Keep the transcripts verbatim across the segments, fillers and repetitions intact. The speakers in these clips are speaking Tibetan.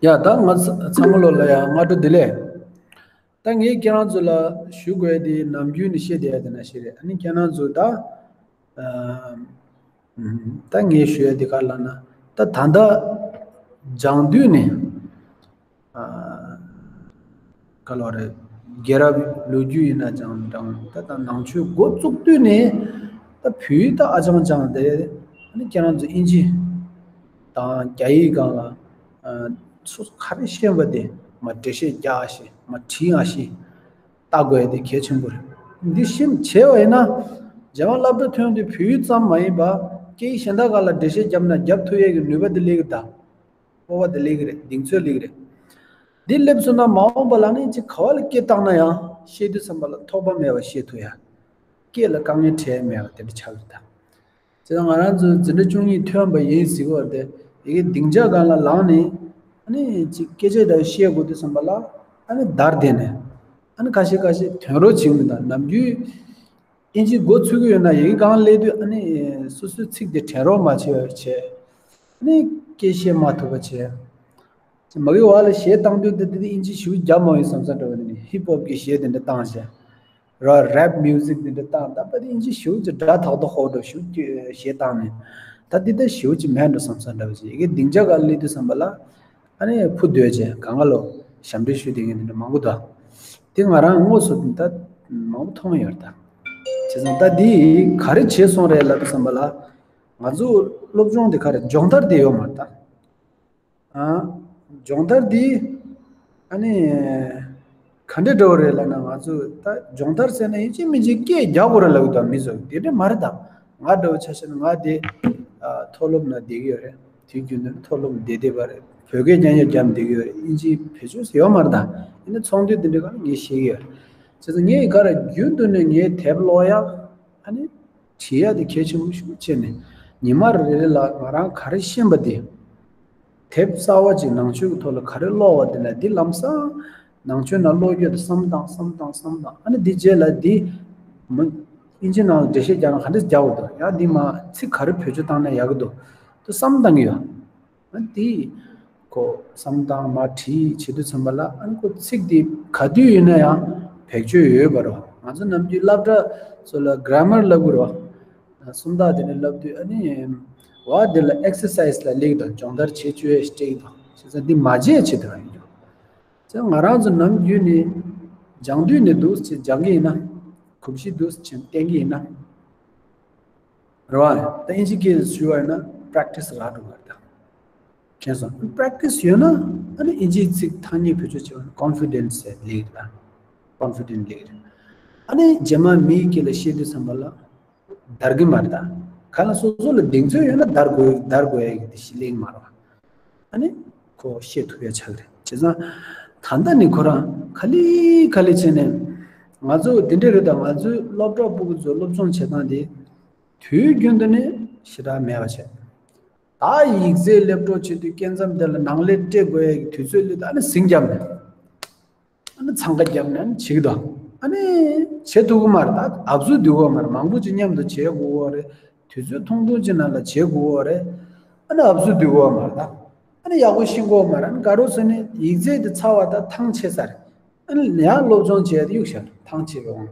ཡ་ད་ང་ཚ་ཚང་མ་ལོ་ལ་ཡ་སྔ་དྲོ་བདེ་ལེགས། ད་ངས་ཁྱེད་རང་ཚོ་ལ་ཞུ་དགོས་དེ་ནམ་རྒྱུན་ནས་བཤད་བསྡད་ཡ་དེ་ན་ཞིག་རེད། ཨ་ནི་ཁྱེད་རང་ཚོ་ད་ཨ་ད་ངས་ཞུ་ཡ་དེ་ག་ལ་ན། ད་ད་ལྟ་སྦྱང་དུས་ནས་ཨ་ག་ལོ་རེད། རྒྱལ་རབས་ལོ་རྒྱུས་ཡིན་ན་སྦྱང་སྦྱང་ད་ད་ནང་ཆོས་འགོ་བཙུགས་དུས་ནས་ད་བོད་ཡིག་ད་ཨ་ཅང་སྦྱང་བསྡད་ཡ་རེད། ཨ་ནི་ཁྱེད་རང་ཚོ་ཨིན་ཇི་དང་རྒྱ་ཡིག་སྒང་ལ། སོ་སོ་ག་རེ་ཤེས་པ་དེ་མ་འགྲེལ་བཤད་རྒྱག་ཨ་ཤེས་མ་དྲིས་ཨ་ཤེས་ལྟ་དགོས་ཡ་དེ་གལ་ཆེན་པོ་རེད། འདི་ཤེས་བྱས་པ་ཡིན་ན་རྗེས་མ་སློབ་གྲྭ་ཐོན་དུས་བོད་ཡིག་ཙམ་མ་ཡིན་པ་སྐད་ཡིག་གཞན་དག་ག་ལ་འགྲེལ་བཤད་བརྒྱབ་ན་རྒྱབ་ཐུབ་ཡས་ཀྱི་ནུས་པ་དེ་སླེབས་ཀྱི་ད། སྤོབས་པ་དེ་སླེབས་ཀྱི་རེད། གདེང་ཚོད་སླེབས་ཀྱི་རེད། འདི་སླེབས་སོང་ན་མ་འོངས་པ་ལ་ནི་ཅིག་ག་བ་ལ་སྐད་བཏང་ན་ཡང་བཤད་དུས་ཙམ་པ་ལ་ཐོགས་པ་མེད་པ་བཤད་ཐུབ་ཡ། སྐད་ལ་དཀའ་ངལ་འཕྲད་མེད་པ་དེ་འདྲ་ཆགས་ཀྱི་རེད་ད། བྱས་ཙང་ང་རང་ཚོ་འཛིན་གྲྭ་བཅུ་གཉིས་ཐོན་པ་ཡིན་ཟེར་གྱི་ཡོད་རེད་དེ། ཡི་གེ་སྡིངས་ཆ་སྒང་ལ་ལངས་ནས་ཨ་ནི་ཅིག་སྐད་ཆ་དག་བཤད་དགོས་དུས་ཙམ་པ་ལ་ཨ་ནི་བརྡར་བསྡད་ནས་ཨ་ནི་ཁ་ཤས་ཁ་ཤས་དོན་རོགས་བྱེད་མི་དང་ནམ་རྒྱུན་ཨིན་ཇི་འགོ་ཚུགས་ཀྱི་ཡོད་ན་ཡི་གེ་སྒང་སླེབས་དུས་ཨ་ནི་སོ་སོའི་ཚིག་དེ་དྲན་རོགས་མ་བྱས་པ་བྱས། ཨ་ནི་སྐད་བཤད་མ་ཐུབ་པ་བྱས། མ་གི་བ་ལ་གཞས་བཏང་དུས་དེ་དེ་ཨིན་ཇི་ཞེ་པོ་རྒྱབ་མ་ཡོང་བསམ་ས་འདྲ་བ་ནི་ཧིབ་ཧོབ་ཀྱི་གཞས་དེ་འདྲ་བཏང་བྱས། ར་རེབ་མིའུ་ཟིག་དེ་འདྲ་བཏང་ད་པ་དེ་ཨིན་ཇི་ཞེ་པོ་ཅིག་སྒྲ་ཐག་ཐག་ཧོ་འགྲོ་ཞེ་པོ་ཅིག་གཞས་བཏང་ནས་ད་དེ་ད་ཞེ་པོ་ཅིག་མེད་འགྲོ་བསམ་ས་འདྲ་བ་ཞིག་ཡི་གེ་སྡིངས་ཆ་སྒང་སླེབས་དུས་ཙམ་པ་ལ་ཨ་ནི་ཕུ་སྡོད་བྱས་གང་ག་ལོ་ཞབས་འདྲེན་ཞུ་བསྡད་མཁན་དེ་འདྲ་མང་པོ་འདུག་དེ་ང་རང་དངོས་སུ་ད་མང་པོ་མཐོང་ཡོད་ད། བྱས་ཙང་ད་འདི་ག་རེ་བྱས་སོང་རེད་ལབ་དུས་ཙམ་པ་ལ་ང་ཚོ་སློབ་སྦྱོང་དེ་ག་རེ་སྦྱོང་བརྡར་དེ་ཡོད་མ་རེད་ད། ཨ། སྦྱོང་བརྡར་འདི། ཨ་ནི། ག་འདྲ་འདྲ་བོ་རེད་ལབ་ན་ང་ཚོ་ད་སྦྱོང་བརྡར་ཟེར་ན་ཡིན་གཅིག་མིན་གཅིག་སྐད་རྒྱག་དགོས་རེད་ལབ་ཀྱི་འདུག་མི་ཚོ་དེ་འདྲ་མ་རེད་ད། ང་འདྲ་བོ་ཆ་བཞག་ན་ང་དེ། ཨ། མཐོ་སློབ་ནང་བསྡད་ཀྱི་ཡོད་རེད། དུས་རྒྱུན་དུ་མཐོ་སློབ་བསྡད་བསྡད་པ་རེད། བོད་སྐད་རྐྱང་རྐྱང་བརྒྱབ་བསྡད་ཀྱི་ཡོད་རེད། ཨིན་ཇི་བེད་སྤྱོད་ཡོད་མ་རེད་ད། ཡིན་ན་ཚོགས་འདུ་དེ་འདྲ་ག་ལ་ངས་ཤེས་ཀྱི་ཡོད་རེད། བྱས་ཙང་ངས་ག་རེ་རྒྱུན་དུ་ནས་ངའི་དེབ་ཀློག་ཡག་ཨ་ནི། བྲིས་ཡ་དེ་གལ་ཆེན་པོ་ཞིག་བྱས་ནས་ཉི་མ་རེ་རེ་ལ་ང་རང་ག་རེ་ཤེས་པ་དེ། དེབ་གསར་བ་ཅིག་ནང་ཆོས་ཀྱི་ཐོག་ལ་ག་རེ་ཀློག་པ་དེ་ལ་འདི་ལམ་སང་ནང་ཆོས་ནང་ཀློག་རྒྱུ་དེ་བསམ་བཏང་བསམ་བཏང་བསམ་བཏང་ཨ་ནི་འདི་རྗེས་ལ་འདི་མ་ཨིན་ཇི་ནང་ལ་འགྲེལ་བཤད་རྒྱག་ན་ག་འདྲས་རྒྱག་དགོས་འདུག་ཡང་འདི་མ་ཚིག་ག་རེ་བེད་སྤྱོད་བཏང་ན་ཡག་གི་འདུག་དུ་བསམ་བཏང་གི་ཡོད། ཨ་དེ་ཁོ་བསམ་སྟངས་མ་བྲིས་བྱེད་དུས་ཙམ་པ་ལ་ཨ་ནི་ཁོ་ཚིག་དེ་ག་དུས་ཡིན་ན་ཡང་བེད་སྤྱོད་ཡོད་པ་རོ། ང་ཚོ་ནམ་རྒྱུན་སློབ་གྲྭ་ཚོ་ལ་གྷ་ར་མར་བསླབ་དགོས་རོ། སུམ་རྟགས་དེ་ནས་བསླབ་དུས་ཨ་ནི་བ་དེ་ལ་ཨེག་སར་སའི་ཛི་ལ་སླེབས་དང་སྦྱོང་བརྡར་བྱེད་བཅུག་ཡས་སྤྲད་དང་བྱས་ཙང་འདི་མ་བརྗེད་བྱེད་དུ་རང་ཡིན་རྒྱུ། ཙང་ང་རང་ཚོ་ནམ་རྒྱུན་ནས་སྦྱང་དུས་ནས་འདུག་ཅེས་སྦྱང་གི་ཡིན་ན་གོམས་གཤིས་འདུག་ཅེས་བསྟན་གི་ཡིན་ན། རེད་བ། ད་ཨིན་ཇི་སྐད་ཞུ་བ་ཡིན་ན་པྲེག་ཊི་སི་རག་འགྲོ་བ་རེད་ད། མཁྱེན་སོང་། པྲེག་ཊི་སི་ཡོད་ན་ཨ་ནི་ཨིན་ཇིའི་ཚིག་ཐ་སྙད་བེད་སྤྱོད་བྱེད་པ་ན་ཀོན་ཕི་ཌེན་སི་ཟེར་ལེགས་རེད་ད། ཀོན་ཕི་ཌེན་སི་ལེགས་རེད། ཨ་ནི་རྗེས་མ་མིའི་སྐད་ལ་བཤད་དུས་ཙམ་པ་ལ་འདར་གི་མ་རེད་ད། ག་ལ་སོ་སོ་ལ་གདེང་ཚོད་ཡོད་ན་འདར་དགོས་འདར་དགོས་ཡ་གི་དེ་ཞིག་ལེགས་མ་རེད་བ། ཨ་ནི་ཁོ་བཤད་ཐུབ་ཡ་ཆགས་རེད། བྱས་ཙང་ད་ལྟ་ནི་ཁོ་རང་ག་ལེ་ག་ལེ་བྱས་ནས་ང་ཚོ་དེ་འདྲ་རེད་ད། ང་ཚོའི་སློབ་གྲྭ་ཕྲུ་གུ་ཚོ་སློབ་སྦྱོང་བྱེད་སྟངས་དེ་དུས་རྒྱུན་དུ་ནི་ཞེ་དྲག་མེད་པ་བྱས། ད་ཡིག་ཚད་སླེབས་འགྲོ་བྱེད་དུས་སྐྱེ་མཚམས་དེ་ལ་ནང་ལས་སྤྲད་དགོས་ཡ་གི་དུས་ཚོད་སླེབས་དུས་ཨ་ནི་ཟིང་རྒྱབ་ནས། ཨ་ནི་འཚང་ཁ་བརྒྱབ་ནས་ཨ་ནི་བྱེད་ཀྱི་འདུག་ཨ་ནི་བྱེད་ཐུབ་ཀྱི་མ་རེད། ད་ཨབ་སུ་སྡུག་གོ་མ་རེད། མང་པོ་ཅིག་མཉམ་དུ་བྱེད་དགོས་གོ་རེད། དུས་ཚོད་ཐུང་ཐུང་ཅིག་ནང་ལ་བྱེད་དགོས་གོ་རེད། ཨ་ནི་ཨབ་སུ་སྡུག་གོ་མ་རེད། ད་ཨ་ནི་ཡག་པོ་ཤེས་གོ་མ་རེད། ཨ་ནི་དགའ་རོགས་ཟེར་ནས་ཡིག་ཚད་དེ་ཚར་བ་ད་ཐང་ཆད་ས་རེད། ཨ་ནི་ཡང་སློབ་སྦྱོང་བྱས་ཏེ་གཡུག་བཞག་ཐང་ཆད་པའི་དབང་།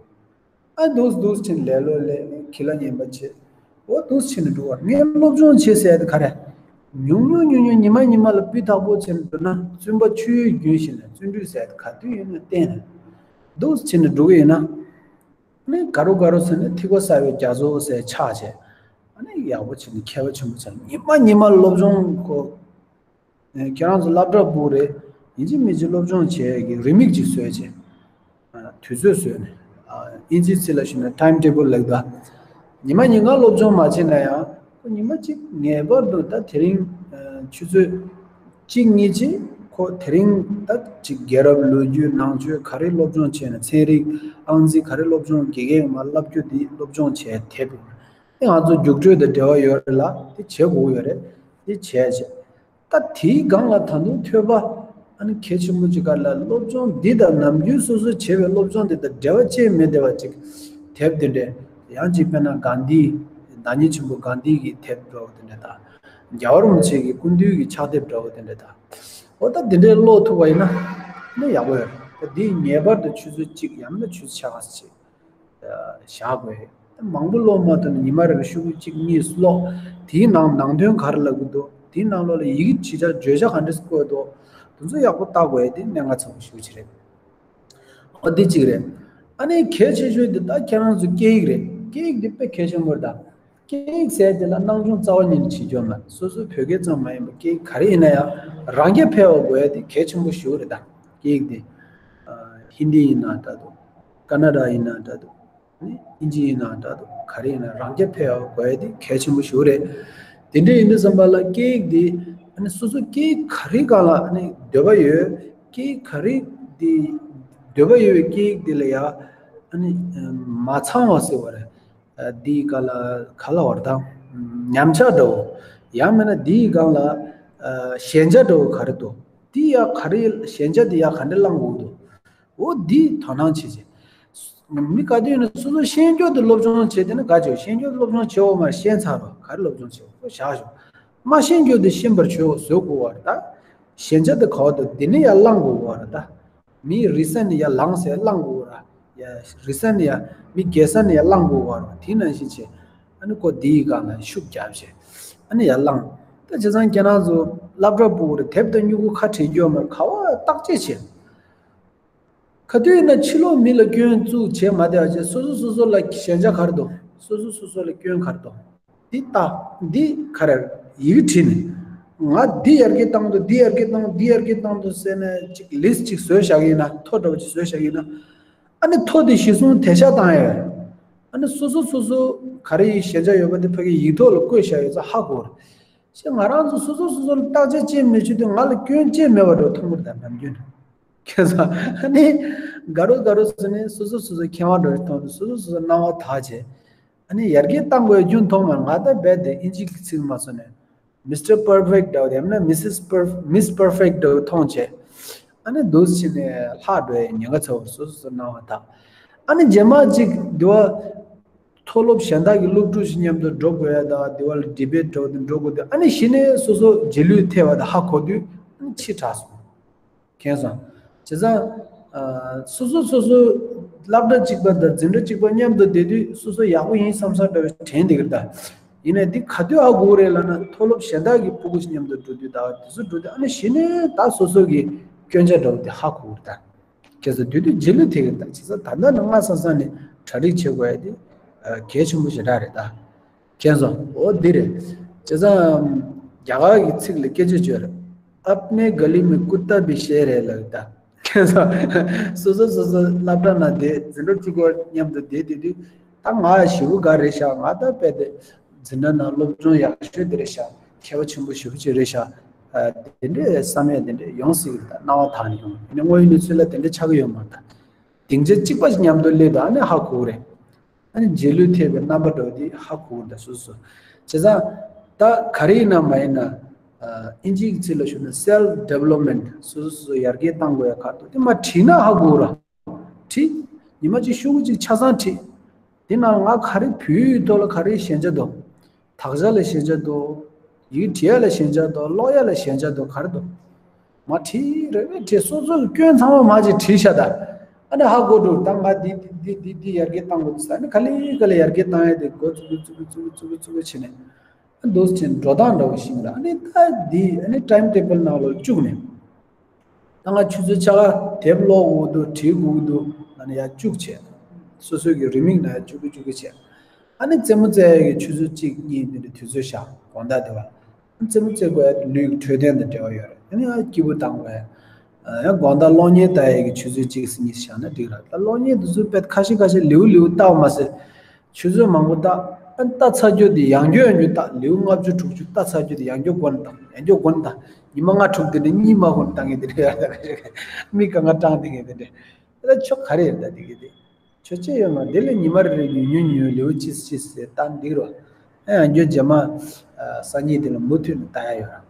ཨ་འདུག་འདུག་ཕྱིན་ལས་ལོ་ལས་ཁྱི་ལ་ཉན་པ་བྱེད། འོ་འདུག་ཕྱིན་ནས་འགྲོ་བར་ངས་སློབ་སྦྱོང་བྱེད་ཟེར་ཡ་དེ་ག་རེ། ཉུང་ཉུང་ཉུང་ཉུང་ཉི་མ་ཉི་མ་ལ་སྤུས་དག་པོ་བྱས་ནས་འགྲོ་ན་བཙུན་པ་ཆུ་ཡོད་རྒྱུན་བཞིན་ལ་བརྩོན་འགྲུས་ཟེར་ཡ་དེ་ག་དུས་ཡིན་ན་བསྟན་ནས། འདུག་ཕྱིན་ནས་འགྲོ་གི་ཡིན་ན། ཨ་ནི་དགའ་རོགས་དགའ་རོགས་ཟེར་ནས་ཐིགས་པ་གསར་བའི་རྒྱ་མཚོ་ཟེར་ཆགས་བྱས། ཨ་ནི་ཡག་པོ་བྱས་ནས་མཁས་པ་ཆེན་པོ་ཆགས་ཉི་མ་ཉི་མ་སློབ་སྦྱོང་གོ་ཁྱེད་རང་ཚོ་སློབ་གྲྭ་ཕྲུ་གུ་རེད། ཡིན་གཅིག་མིན་གཅིག་སློབ་སྦྱོང་བྱེད་ཡས་ཀྱི་རེའུ་མིག་ཅིག་བཟོས་བྱས། དུས་ཚོད་བཟོས་ནས། ཨིན་ཇིའི་ཚིག་ལ་ཞུས་ན་ཊའིམ་ཊེ་བལ་ལབ་ད། ཉི་མ་ཉིན་གང་སློབ་སྦྱོང་མ་བྱས་ན་ཡང་ཁོ་ཉི་མ་གཅིག་ངེས་པར་དུ་ད་དེ་རིང་ཆུ་ཚོད་གཅིག་གཉིས་ཅིག་ཁོ་དེ་རིང་ད་ཅིག་རྒྱལ་རབས་ལོ་རྒྱུས་ནང་ཆོས་ག་རེ་སློབ་སྦྱོང་བྱས་ན་ཚན་རིག་ཨང་རྩིས་ག་རེ་སློབ་སྦྱོང་དགེ་རྒན་མ་བསླབ་རྒྱུ་འདི་སློབ་སྦྱོང་བྱས་དེབ། དེ་ང་ཚོ་རྒྱུགས་སྤྲོད་དང་འབྲེལ་བ་ཡོད་རེད་ལ་དེ་བྱེད་དགོས་ཡོད་རེད། དེ་བྱས་བྱས། ད་དེའི་སྒང་ལ་ད་དུང་ཐོས་པ་ཨ་ནི་གལ་ཆེན་པོ་ཅིག་ག་ལ་སློབ་སྦྱོང་འདི་དང་ནམ་རྒྱུན་སོ་སོས་བྱས་པའི་སློབ་སྦྱོང་འདི་དང་འབྲེལ་བ་ཅི་མེད་བསྡད་པ་ཅིག་དེབ་དེ་འདྲས་ཡང་ཅིག་དཔེར་ན་གྷན་དྷི་བདག་ཉིད་ཆེན་པོ་གྷན་དྷི་གི་དེབ་འདྲ་བོ་དེ་འདྲས་དང་ རྒྱལ་བ་རིན་པོ་ཆེ་གི་སྐུ་མདུན་གྱི་ཕྱག་དེབ་འདྲ་བོ་དེ་འདྲ་དང་། འོ་ད་དེ་འདྲའི་ཀློག་ཐུབ་པ་ཡིན་ན་ནི་ཡག་པོ་ཡོད་རེད། ད་འདི་ངེས་པར་དུ་ཆུ་ཚོད་གཅིག་ཡང་ན་ཆུ་ཚོད་ཕྱེད་ཀ་ཙམ་ཅིག་བཞག་དགོས། ད་མང་པོ་ཀློག་མ་ཐུབ་ན་ཉི་མ་རེར་ཤོག་གུ་གཅིག་གཉིས་ཀློག། དེའི་ནང་ནང་དོན་ག་རེ་ལབ་ཀྱི་འདུག་དེའི་ནང་ལོགས་ལ་ཡི་གེ་ཇི་ལྟར་བརྗོད་བྱ་ག་འདྲས་བཀོད་འདུག་དེ་ཚོ་ཡག་པོ་བལྟ་དགོས་དེ་གནད་འགག་ཆེན་པོ་ཞེ་པོ་ཅིག་རེད། འོ་འདི་གཅིག་རེད། ཨ་ནི་གལ་ཆེ་ཤོས་འདི་ད་ཁྱེད་རང་ཚོ་སྐད་ཡིག་རེད། སྐད་ཡིག་འདི་དཔེ་གལ་ཆེན་པོ་རེད་ད། སྐད་ཡིག་ཟེར་དེ་ལ་སྣང་ཆུང་རྩ་བ་ཉིད་ནས་བྱེད་རྒྱུ་མ་རེད། སོ་སོའི་བོད་སྐད་ཙམ་མ་ཡིན་པར་སྐད་ཡིག་ག་རེ་ཡིན་ན་ཡང་རང་རྐྱ་འཕེར་བ་དགོས་ཡ་དེ་གལ་ཆེན་པོ་ཞེ་པོ་རེད་ད། སྐད་ཡིག་དེ་ཧིན་དི་ཡིན་ན་འདྲ་འདུག་ཀ་ན་ཌ་ཡིན་ན་འདྲ་འདུག་ཨ་ནི་ཨིན་ཇི་ཡིན་ན་འདྲ་འདུག་ག་རེ་ཡིན་ན་རང་རྐྱ་འཕེར་བ་དགོས་ཡ་དེ་གལ་ཆེན་པོ་ཞེ་པོ་རེད། དེ་འདྲ་ཡིན་དུས་ཙམ་པ་ལ་སྐད་ཡིག་དེ་ཨ་ནི་སོ་སོ་སྐད་ཡིག་ག་རེ་སྒང་ལ་ཨ་ནི་འདོད་པ་ཡོད། སྐད་ཡིག་ག་རེ་དེ་འདོད་པ་ཡོད་པའི་སྐད་ཡིག་དེ་ལ་ཡ་ཨ་ནི་མ་ཚང་བ་ཟེར་བ་རེད། ཨ་འདི་ག་ལ་ག་ལ་བར་དང་ཉམས་ཆག་འདྲ་བོ། ཡང་མིན་ན་འདིའི་སྒང་ལ་ཨ་ཞན་ཆ་འདྲ་བོ་ག་རེ་འདུག་འདི་ཡ་ག་རེ་ཞན་ཆ་འདི་ཡ་ག་འདྲ་བླང་དགོས་འདུག་འོ་འདི་དོ་སྣང་བྱེད་ཅིག་མི་ག་དུས་ནི་སོ་སོ་ཤེས་རྒྱུ་དེ་སློབ་སྦྱོང་བྱེད་དེ་ནི་དགའ་བྱེད། ཤེས་རྒྱུ་དེ་སློབ་སྦྱོང་བྱེད་འོ་མ་ཤེས་ཚར་རོ་ག་རེ་སློབ་སྦྱོང་བྱེད་འོ་བཞག་ཞོག་མ་ཤེས་རྒྱུ་དེ་ཤེས་པར་བྱོས་བཟོ་དགོས་བ་རེད་ད། ཞན་ཆ་དེ་ག་བ་འདུག་འདི་ནི་ཡ་བླང་དགོས་བ་རེད་ད། མི་རེས་གཟའ་ནི་ཡར་ལངས་ཟེར་བླང་དགོས་ར། ཡ་རེས་གཟའ་ནི་ཡར་མི་རྒས་གཟའ་ནི་ཡར་ལངས་དགོས་བ་ར། དེ་ནང་བཞིན་བྱས། ཨ་ནི་ཁོ་འདིའི་སྒང་ལ་ཤུགས་རྒྱབ་བྱས། ཨ་ནི་ཡར་ལངས། ད་བྱས་ཙང་ཁྱེད་རང་ཚོ་སློབ་གྲྭ་སྤུ་གུ་རེ་དེབ་དང་སྨྱུ་གུ་ཁ་བྲལ་རྒྱུ་མར་ག་བ་བརྟག་དཔྱད་བྱས། ག་དུས་ཡིན་ན་ཕྱི་ལོགས་མི་ལ་སྐྱོན་བཙུགས་བྱས་མ་བསྡད་པ་བྱས་སོ་སོ་སོ་སོ་ལ་ཞན་ཆ་ག་རེ་འདུག་སོ་སོ་སོ་སོ་ལ་སྐྱོན་ག་རེ་འདུག་འདི་ལྟ། འདི་ག་རེ་ཡི་གེ་བྲིས་ནས། ང་འདི་ཡར་རྒྱས་བཏང་འདུག་འདི་ཡར་རྒྱས་བཏང་འདུག་འདི་ཡར་རྒྱས་བཏང་འདུག་ཟེར་ནས་ཅིག་ལིས་ཅིག་བཟོས་བཞག་གི་ཡིན་ན་ཐོ་འདྲ་བོ་ཅིག་བཟོས་བཞག་གི་ཡིན་ན། ཨ་ནི་ཐོ་དེ་གཞི་བཟུང་དེ་ཤ་བཏང་ཡ། ཨ་ནི་སོ་སོ་སོ་སོ་ག་རེ་ཡི་ཞན་ཆ་ཡོད་པ་དེ་ཕ་གི་ཡིག་ཐོག་ལ་བཀོད་བཞག་ཡོད་ཚ་ཧ་གོ་རེད། ཞེས་ང་རང་ཚོ་སོ་སོ་སོ་སོ་ལ་བརྟག་དཔྱད་ཅིག་མི་བྱེད་དུས་ང་ལ་སྐྱོན་ཅིག་མེད་པ་འདྲ་མཐོང་གི་རེད་ད་ནམ་རྒྱུན། ཁྱེད་ཚོ་ཨ་ནི་དགའ་རོགས་དགའ་རོགས་སུ་ནི་སོ་སོ་སོ་སོ་མཁས་དབང་འདྲ་མཐོང་དུས་སོ་སོ་སོ་སོ་སྣང་བ་དག་བྱས། ཨ་ནི་ཡར་རྒྱས་བཏང་དགོས་རྒྱུ་མཐོང་མ་ང་ད་རྦད་དེ་ཨིན་ཇི་གི་ཚིག་མ་སོ་ནས་Mister Perfect འདྲ་བོ་དེ་ཡང་ན་Missus Perf- Miss Perfect འདྲ་བོ་མཐོང་བྱས། ཨ་ནི་འདུག་ཕྱིན་ནས་ལྷག་འགྲོ་ཡའི་ཉེན་ཁ་ཚ་བོར་སོ་སོ་སོ་སྣང་བ་དག་ཨ་ནི་རྗེས་མ་ཅིག་འདི་བ། མཐོ་སློབ་གཞན་དག་གི་སློབ་ཕྲུག་ཞིག་མཉམ་དུ་འགྲོ་དགོས་ཡ་དང་དེ་བ་ལ་ཌི་བེ་ཊི་འགྲོ་དུ་འགྲོ་དགོས་དུས་ཨ་ནི་གཞི་ནས་སོ་སོ་རྗེས་ལུས་ཐེབས་པ་དང་ཧ་གོ་དུས་ཨ་ནི་ཕྱི་དྲགས་སོང་། མཁྱེན་སོང་། བྱས་ཙང་། སོ་སོ་སོ་སོ་སློབ་གྲྭ་གཅིག་པ་དང་འཛིན་གྲྭ་གཅིག་པ་མཉམ་དུ་བསྡད་དུས་སོ་སོ་ཡག་པོ་ཡིན་བསམ་ས་འདྲ་བའི་དྲན་བསྡད་ཀྱི་རེད་ད། ཡིན་ནའི་འདི་ག་དུས་ཧ་གོ་རེད་ལབ་ན་མཐོ་སློབ་གཞན་དག་གི་ཕྲུ་གུ་ཞིག་མཉམ་དུ་འགྲོ་དུས་ད་དེ་ཚོ་འགྲོ་དུས་ཨ་ནི་གཞི་ནས་ད་སོ་སོ་གི་སྐྱོན་ཆ་འདྲ་བོ་དེ་ཧ་གོ་གི་རེད་ད། ཁྱེད་ཚོ་དུས་དུས་རྗེས་ལུས་ཐེབས་ཀྱི་རེད་ད། བྱས་ཙང་ད་ལྟ་ནས་སྔ་ས་ས་ནས་གྲ་སྒྲིག་བྱེད་དགོས་ཡ་དེ་གལ་ཆེན་པོ་ཞེ་དྲག་རེད་ད། མཁྱེན་སོང་། འོ་འདི་རེད། བྱས་ཙང་རྒྱ་གར་གྱི་ཚིག་ལ་སྐད་ཆ་བརྗོད་རེད། अपने गली में कुत्ता भी शेर है ལབ་ད། མཁྱེན་སོང་། སོ་སོ་སོ་སོ་སློབ་གྲྭ་ནང་བསྡད་འཛིན་གྲྭ་གཅིག་པ་མཉམ་དུ་བསྡད་དེ་དུས་ད་ང་ཞེ་པོ་དགའ་རེད་ཤག་ང་ད་དཔེ་དེ། འཛིན་གྲྭ་ནང་སློབ་སྦྱོང་ཡག་ཤོས་དེ་རེད་ཤག་མཁས་པ་ཆེན་པོ་ཞེ་པོ་ཅིག་རེད་ཤག་ཨ། དེ་འདྲའི་བསམ་ཡས་དེ་འདྲ་ཡོང་སྲིད་ཀྱི་རེད་ད་སྣང་བ་དག་ནས་ཡོང་། ཡིན་ནའི་དངོས་ཡོད་གནས་ཚུལ་ལ་དེ་འདྲ་ཆགས་ཀྱི་ཡོད་མ་རེད་ད། སྡིངས་ཆ་གཅིག་པ་ཞིག་མཉམ་དུ་སླེབས་དུས་ཨ་ནི་ཧ་གོ་གི་རེད། ཨ་ནི་རྗེས་ལུས་ཐེབས་པའི་རྣམ་པ་འདྲ་བོ་དེ་ཧ་གོ་གི་རེད་ད་སོ་སོ། བྱས་ཙང་། ད་ག་རེ་ཡིན་ན་མ་ཡིན་ན། ཨ། ཨིན་ཇིའི་ཚིག་ལ་ཞུ་ན་self development སོ་སོ་སོ་སོ་ཡར་རྒྱས་གཏང་དགོས་ཡ་ག་རེ་འདུག་དེ་མར་བྲིས་ན་ཧ་གོ་གི་རེད། བྲིས། ཉི་མ་གཅིག་ཤོག་གུ་གཅིག་ཆ་ཚང་བྲིས། དེ་ནང་ང་ག་རེ་བོད་ཡིག་ཐོག་ལ་ག་རེ་ཞན་ཆ་འདུག་དག་ཆ་ལ་ཞན་ཆ་འདུག་ཡིག་བྲིས་ཡ་ལ་ཞན་ཆ་འདུག་ཀློག་ཡ་ལ་ཞན་ཆ་འདུག་ག་རེ་འདུག་མར་བྲིས་རེ་རེ་བྲིས་སོ་སོ་གི་སྐྱོན་ཚང་མ་མར་ཅིག་བྲིས་ཤག་ད། ཨ་ནི་ཧ་གོ་འགྲོ་ད་ང་འདི་འདི་འདི་འདི་ཡར་རྒྱས་གཏང་དགོས་འདུག་ཟེར་ཨ་ནི་ག་ལེ་ག་ལེ་ཡར་རྒྱས་གཏང་ཡ་དེ་འགོ་བཙུགས་བཙུགས་བཙུགས་བཙུགས་བཙུགས་བྱས་ནས། ཨ་འདུག་སེ་བྱས་ནས་འགྲོ་སྟངས་འདྲ་བོ་ཞིག་ལ་ཨ་ནི་ད་འདི་ཨ་ནི་time table ནང་ལ་བཅུག་ནས། ད་ང་ཆུ་ཚོད་ཕྱེད་ཀ་དེབ་ཀློག་དགོས་འདུག་བྲིས་དགོས་འདུག་ལབ་ནས་ཡར་བཅུག་བྱས། སོ་སོའི་གི་རེའུ་མིག་ནང་ཡར་བཅུག་གི་བཅུག་གི་བྱས། ཨ་ནི་རྩེད་མོ་རྩེ་ཡ་གི་ཆུ་ཚོད་གཅིག་གཉིས་དེ་འདྲ་དུས་ཚོད་བཞག་དགོང་དག་དེ་བ། རྩེད་མོ་རྩེ་དགོས་ཡ་དེ་ལུས་ཀྱི་འཕྲོད་བསྟེན་དང་འབྲེལ་བ་ཡོད་རེད། ཨ་ནི་ཡང་སྐྱིད་པོ་བཏང་དགོས་ཡ། ཡང་དགོང་དག་གློག་བརྙན་ལྟ་ཡ་གི་ཆུ་ཚོད་གཅིག་གཉིས་བཞག་ན་འགྲིག་ར། ད་གློག་བརྙན་དེ་ཚོ་དཔེ་ཁ་ཤས་ཁ་ཤས་ལེའུ་ལེའུ་ལྟ་བ་མ་ཟད། ཆུ་ཚོད་མང་པོ་ལྟ། ཨ་ནི་ལྟ་ཚར་རྒྱུ་དེ་ཡང་བསྐྱར་ཡང་བསྐྱར་ལྟ། ལེའུ་ལྔ་བཅུ་དྲུག་ཅུ་ལྟ་ཚར་རྒྱུ་དེ་ཡང་བསྐྱར་འགོར་ནས་ལྟ། ཡང་བསྐྱར་འགོར་ནས་ལྟ། ཉི་མ་ལྔ་དྲུག་དེ་འདྲ་གཉིད་མ་ཁུག་ནས་ལྟ་མཁན་དེ་འདྲ་ཡོད་རེད། མིག་གང་ག་སྐྲངས་བསྡད་མཁན་དེ་འདྲ། ད་ཆོ་ག་རེ་ཡིན་ད་དེ་གི་དེ། ཆོ་ཅི་ཡོད་མ་དེ་ལས་ཉི་མ་རེ་རེ་ཉུང་ཉུང་ཉུང་ཉུང་ལེའུ་གཅིག་གཅིག་ཟེར་ལྟ་འདི་རོ། ཨ་ཡང་བསྐྱར་རྗེས་མ། ཨ། སང་ཉིན་དེ་ལ་མུ་མཐུད་ནས་ལྟ་ཡ་ཡོད་ར།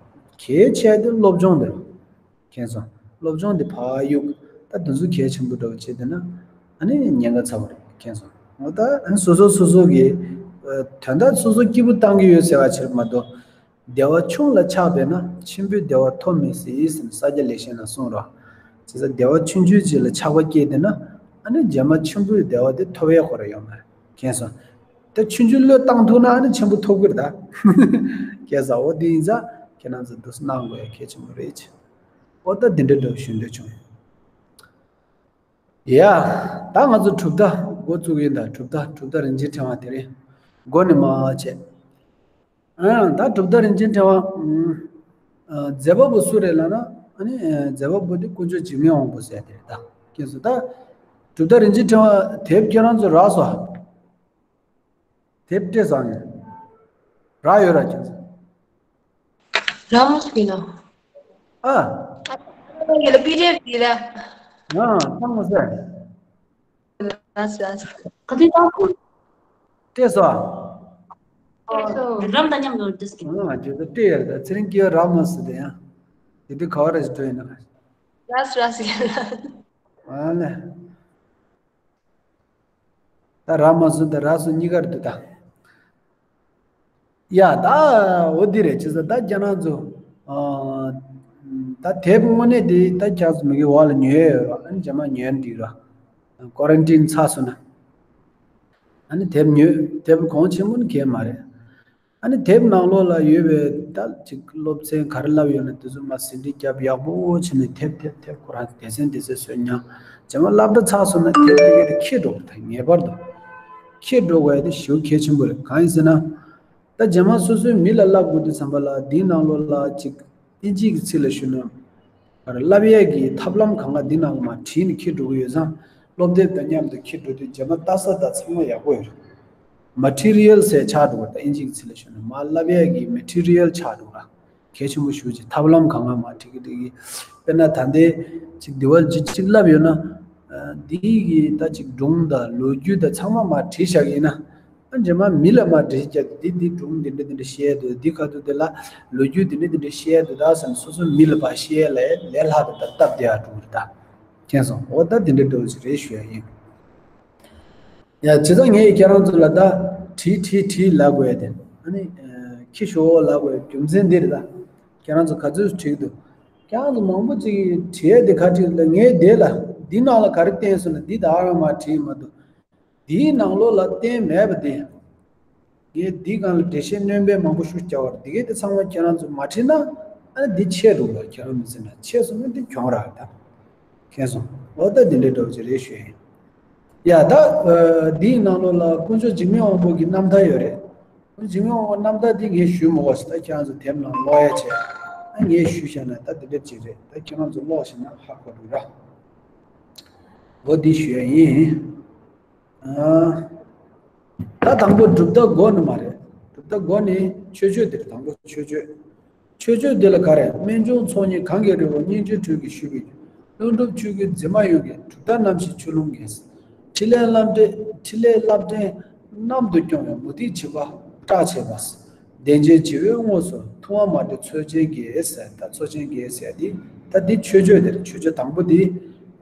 གལ་ཆེ་དེ་སློབ་སྦྱོང་དེ་རོ། མཁྱེན་སོང་། སློབ་སྦྱོང་དེ་ཕར་གཡུག་ད་དེ་ཚོ་གལ་ཆེན་པོ་འདྲ་བོ་བྱས་བསྡད་ན། ཨ་ནི་ཉེན་ཁ་ཚ་བོ་རེད་མཁྱེན་སོང་། འོ་ད་ཨ་ནི་སོ་སོ་སོ་སོ་གི། ཨ། དོན་དག་སོ་སོ་སྐྱིད་པོ་བཏང་གི་ཡོད་ཟེར་བ་ཕྱིར་མ་གཏོགས། བདེ་བ་ཆུང་ལ་ཆགས་པས་ན་ཆེན་པོའི་བདེ་བ་ཐོབ་མི་སྲིད་ཟེར་ནས་ས་སྐྱ་ལེགས་བཤད་ན་གསུངས་རོགས། བྱས་ཙང་བདེ་བ་ཆུང་ཆུང་ཅིག་ལ་ཆགས་པ་སྐྱེས་ཏེ་ན་ཨ་ནི་རྗེས་མ་ཆེན་པོའི་བདེ་བ་དེ་ཐོབ་ཡས་ཁོ་ར་ཡོད་མ་རེད། མཁྱེན་སོང་། དེ་ཆུང་ཆུང་བློས་བཏང་ཐུབ་ན་ཨ་ནི་ཆེན་པོ་ཐོབ་ཀྱི་རེད་ད། མཁྱེན་སོང་། འོ་དེ་ཡིན་ཙང་ཁྱེད་རང་ཚོ་འདུག་སེ་གནང་དགོས་ཡ་གལ་ཆེན་པོ་རེད། འོ་ད་འདི་འདྲ་འདྲ་བོ་ཞུ་འདོད་བྱུང་། ཡ། ད་ང་ཚོ་གྲུབ་མཐའ་འགོ་བཙུགས་ཡིན་ད། གྲུབ་མཐའ་གྲུབ་མཐའ་རིན་ཆེན་ཕྲེང་བ་དེ་རིང་འགོ་ནས་མར་བྱས། ཨ་ད་གྲུབ་མཐའ་རིན་ཆེན་ཕྲེང་བ། ཨ་མཛད་པ་པོ་སུ་རེད་ལབ་ན། ཨ་ནི་མཛད་པ་པོ་དེ་དཀོན་མཆོག་འཇིགས་མེད་དབང་པོ་ཟེར་དེ་རེད་ད། མཁྱེན་སོང་། ད་གྲུབ་མཐའ་རིན་ཆེན་ཕྲེང་བ་དེབ་ཁྱེད་རང་ཚོ་རག་སོང་། དེབ་སྤྲད་སོང་ངས། རག་ཡོད་ར་ཁྱེད་ཚོ། རག་མ་སོང་ཡིན་ནོ། ཨ། ཡོད་ལ་པི་ཌི་ཨེཕ་དེ་ལ། ཨ་ཚང་མ་ཟེར། རག་སོང་རག་སོང་། ག་དུས་བཏང་སོང་། སྤྲད་སོང་། སྤྲད་སོང་། རམ་དང་མཉམ་དུ་འདྲི་སྐད། ཨ་ཁྱེད་ཚོ་སྤྲད་ཡོད་རེད་ད། ཚེ་རིང་སྐྱིད་རག་མ་སོང་དེ་ཡང་། དེ་དུས་ག་བ་རེད་ཞིག་འགྲོ་ཡིན་ན། རག་སོང་རག་སོང་། ཨ་ལེ། ད་རག་མ་སོང་ད་རག་སོང་གཉིས་ཀ་རེད་འདུག་ད། ཡ་ད། འོ་འདི་རེད། བྱས་ཙང་ད་ཁྱེད་རང་ཚོ། ཨ་ད་དེབ་དངོས་གནས་དེ་ད་ཁྱེད་རང་ཚོ་མ་གི་འོག་ལ་ཉོས་ཡོད་རོགས། ཨ་ནི་རྗེས་མ་ཉོས་འགྲིག་རོགས། ཀོ་རན་ཊིན་ཚར་སོང་ན། ཨ་ནི་དེབ་ཉོས། དེབ་གོང་ཆེན་པོ་ནི་གས་མ་རེད། ཨ་ནི་དེབ་ནང་ལོགས་ལ་ཡོད་པའི་ད་ཅིག་སློབ་ཚན་ག་རེ་བསླབས་ཡོད་ན་དེ་ཚོ་མར་ཟིན་བྲིས་རྒྱབ་ཡག་པོ་བྱས་ནས་དེབ་དེབ་དེབ་ཁོ་རང་སྡེ་ཚན་སྡེ་ཚན་བཟོས་ཉར། རྗེས་མ་བསླབ་གྲྭ་ཚར་སོང་ན་དེབ་དེ་གས་དེ་འཁྱེར་འགྲོ་དགོས་རེད། ངེས་པར་དུ་འཁྱེར་འགྲོ་དགོས་ཡ་དེ་ཞེ་པོ་གལ་ཆེན་པོ་རེད། གང་ཡིན་ཟེར་ན། ད་རྗེས་མ་སོ་སོའི་མི་ལ་བསླབ་དགོས་དུས་ཙམ་པ་ལ་འདིའི་ནང་ལོགས་ལ་ཅིག་ཨིན་ཇིའི་གི་ཚིག་ལ་ཞུ་ན། བསླབ་ཡས་ཀྱི་ཐབས་ལམ་གང་ག་འདི་ནང་ལ་མར་བྲིས་ནས་འཁྱེར་འགྲོ་གི་ཡོད་ཙང་། སློབ་དེབ་དང་མཉམ་དུ་འཁྱེར་འགྲོ་དུས་རྗེས་མ་ལྟ་ས་དང་ཚང་མ་ཡག་པོ་ཡོད་རེད། མ་ཊི་རི་ཡལ་ཟེར་ཆགས་འགྲོ་བ་དང་། ཨིན་ཇིའི་གི་ཚིག་ལ་ཞུ་ན་མར་བསླབ་ཡས་ཀྱི་མ་ཊི་རི་ཡལ་ཆགས་འགྲོ་བ། གལ་ཆེན་པོ་ཞེ་པོ་ཅིག་ཐབས་ལམ་གང་ག་མར་བྲིས་ཀྱི་འདུག་གི། དཔེར་ན་ད་ལྟའི་ཅིག་འདི་བ་ཅིག་ཅིག་བསླབས་ཡོད་ན། ཨ་འདི་གི་ད་ཅིག་སྒྲུང་དང་ལོ་རྒྱུས་དང་ཚང་མ་མར་བྲིས་བཞག་གི་ཡིན་ན། ཨ་རྗེས་མ་མི་ལ་མར་འགྲེལ་བཤད་རྒྱག་དུས་འདི་འདི་སྒྲུང་འདི་འདྲ་འདི་འདྲ་བཤད་འདུག་འདི་ག་དུས་འདི་ལ་ལོ་རྒྱུས་འདི་འདྲ་འདི་འདྲ་བཤད་འདུག་ད་ཟེར་ནས་སོ་སོའི་མི་ལ་ཕར་བཤད་ལ་ལས་སླ་དང་ད་སྟབས་བདེ་བ་འགྲོ་གི་རེད་ད། མཁྱེན་སོང་། འོ་ད་འདི་འདྲ་འདྲ་བོ་ཞིག་རེད་ཞུ་ཡ་ཡིན། ཡ་བྱས་ཙང་ངས་ཁྱེད་རང་ཚོ་ལ་ད་བྲིས་བྲིས་བྲིས་ལབ་དགོས་ཡ་དེ། ཨ་ནི་ཁྱི་ཤོག་ལབ་དགོས་ཡ་རྒྱུ་མཚན་འདི་རེད་ད། ཁྱེད་རང་ཚོ་ག་ཚོད་བྲིས་འདུག་ཁྱེད་རང་ཚོ་མང་པོ་ཅིག་བྲིས་ཡ་དེ་ག་བྲིས་ལ། ངས་དེ་ལ་འདི་ནང་ལ་ག་རེ་བསྟན་སོང་ན་འདི་ད་རང་མར་བྲིས་མ་འདུག་འདིའི་ནང་ལོགས་ལ་བསྟན་མེད་པ་དེ། ངས་འདིའི་སྒང་ལ་འགྲེལ་བཤད་སྣོན་པ་མང་པོ་ཞིག་རྒྱག་པ་རེད། འདི་གས་དེ་ཚང་མ་ཁྱེད་རང་ཚོ་མ་བྲིས་ན་ཨ་ནི་འདི་ཆད་འགྲོ་གི་རེད། ཁྱེད་རང་མི་བྲིས་ན་ཆད་སོང་ན་འདི་གྱོང་རག་གི་རེད་ད། མཁྱེན་སོང་། འོ་ད་འདི་འདྲའི་འདྲ་བོ་ཅིག་རེད་ཞུ་ཡ་ཡིན། ཡ་ད། ཨ་འདིའི་ནང་ལོགས་ལ་དཀོན་མཆོག་འཇིགས་མེད་དབང་པོ་གི་རྣམ་ཐར་ཡོད་རེད། དཀོན་མཆོག་འཇིགས་མེད་དབང་པོ་རྣམ་ཐར་འདི་ངས་ཞུས་མ་དགོས་ཤག་ད་ཁྱེད་རང་ཚོ་དེབ་ནང་ཀློག་ཡ་བྱས། ཨ་ངས་ཞུས་བཞག་ན་ད་འདི་འདྲ་ཅིག་རེད། ད་ཁྱེད་རང་ཚོ་ཀློག་ཤེས་ན་ཧ་གོ་འགྲོ་ར། འོ་འདི་ཞུ་ཡ་ཡིན། ཨ། ད་དང་པོ་གྲུབ་མཐའ་འགོ་ནི་མ་རེད། གྲུབ་མཐའ་འགོ་ནི་མཆོད་བརྗོད་དེ་རེད། དང་པོ་མཆོད་བརྗོད། མཆོད་བརྗོད་འདི་ལ་ག་རེ། རྨད་བྱུང་ཚོགས་གཉིས་གང་གིས་རིལ་བ། སྙིང་རྗེའི་དྲོད་ཀྱིས་ཞུ་བའི་རྒྱུ། ལྷུན་གྲུབ་ཆོས་སྐུའི་འཛིན་མ་ཡོངས་ཀྱི། གྲུབ་མཐའ་རྣམ་བཞི་ཆུ་ཀླུང་གི། ཕྲིན་ལས་རླབས་ཕྲེང་ཕྲིན་ལས་རླབས་ཕྲེང་རྣམ་དུ་སྐྱོང་བའི། མུ་སྟེགས་བྱིས་པ་སྐྲག་བྱེད་པ། བདེན་བཞིའི་བྱིས་པའི་དངོས་སུ། ཐུབ་དབང་མ་བསྒྲིབས་མཚོ་ཆེན་གྱི་ཟེར། ད་མཚོ་ཆེན་གྱི་ཟེར་འདི་ད་འདི་མཆོད་བརྗོད་དེ་རེད། མཆོད་བརྗོད་དང་པོ་འདི།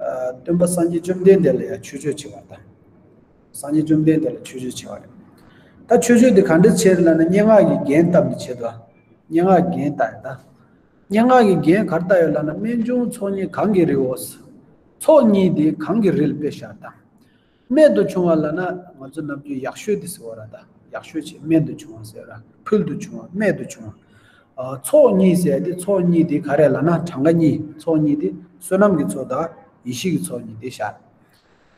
ཨ་སྟོན་པ་སངས་རྒྱས་བཅོམ་ལྡན་འདས་ལ་ཡང་མཆོད་བརྗོད་བྱེད་པ་དང་། སངས་རྒྱས་བཅོམ་ལྡན་འདས་ལ་མཆོད་བརྗོད་བྱེད་པ་རེད། ད་མཆོད་བརྗོད་འདི་ག་འདྲ་བྱས་རེད་ལབ་ན་སྙན་ངག་གི་རྒྱན་བཏབ་ནས་བྱེད་དོ། སྙན་ངག་གི་རྒྱན་བཏབ་ཡོད་ད། སྙན་ངག་གི་རྒྱན་ག་རེ་བཏབ་ཡོད་ལབ་ན། རྨད་བྱུང་ཚོགས་གཉིས་གང་གིས་རིལ་བ། ཚོགས་གཉིས་དེ་གང་གིས་རིལ་དཔེ་བཞག་དང་། རྨད་དུ་བྱུང་བ་ལབ་ན་ང་ཚོ་ནམ་རྒྱུན་ཡག་ཤོས་དེ་ཟེར་བ་ར་ད། ཡག་ཤོས་ཆེ། རྨད་དུ་བྱུང་བ་ཟེར་ར། ཕུལ་དུ་བྱུང་བ། རྨད་དུ་བྱུང་བ། ཨ་ཚོགས་གཉིས་ཟེར་དེ། ཚོགས་གཉིས་དེ་ག་རེ་ལབ་ན་གྲངས་ཀ་གཉིས། ཚོགས་གཉིས་དེ་བསོད་ནམས་ཀྱི་ཚོགས་དང་ཡེ་ཤེས་ཀྱི་ཚོགས་གཉིས་དེ་བཞག་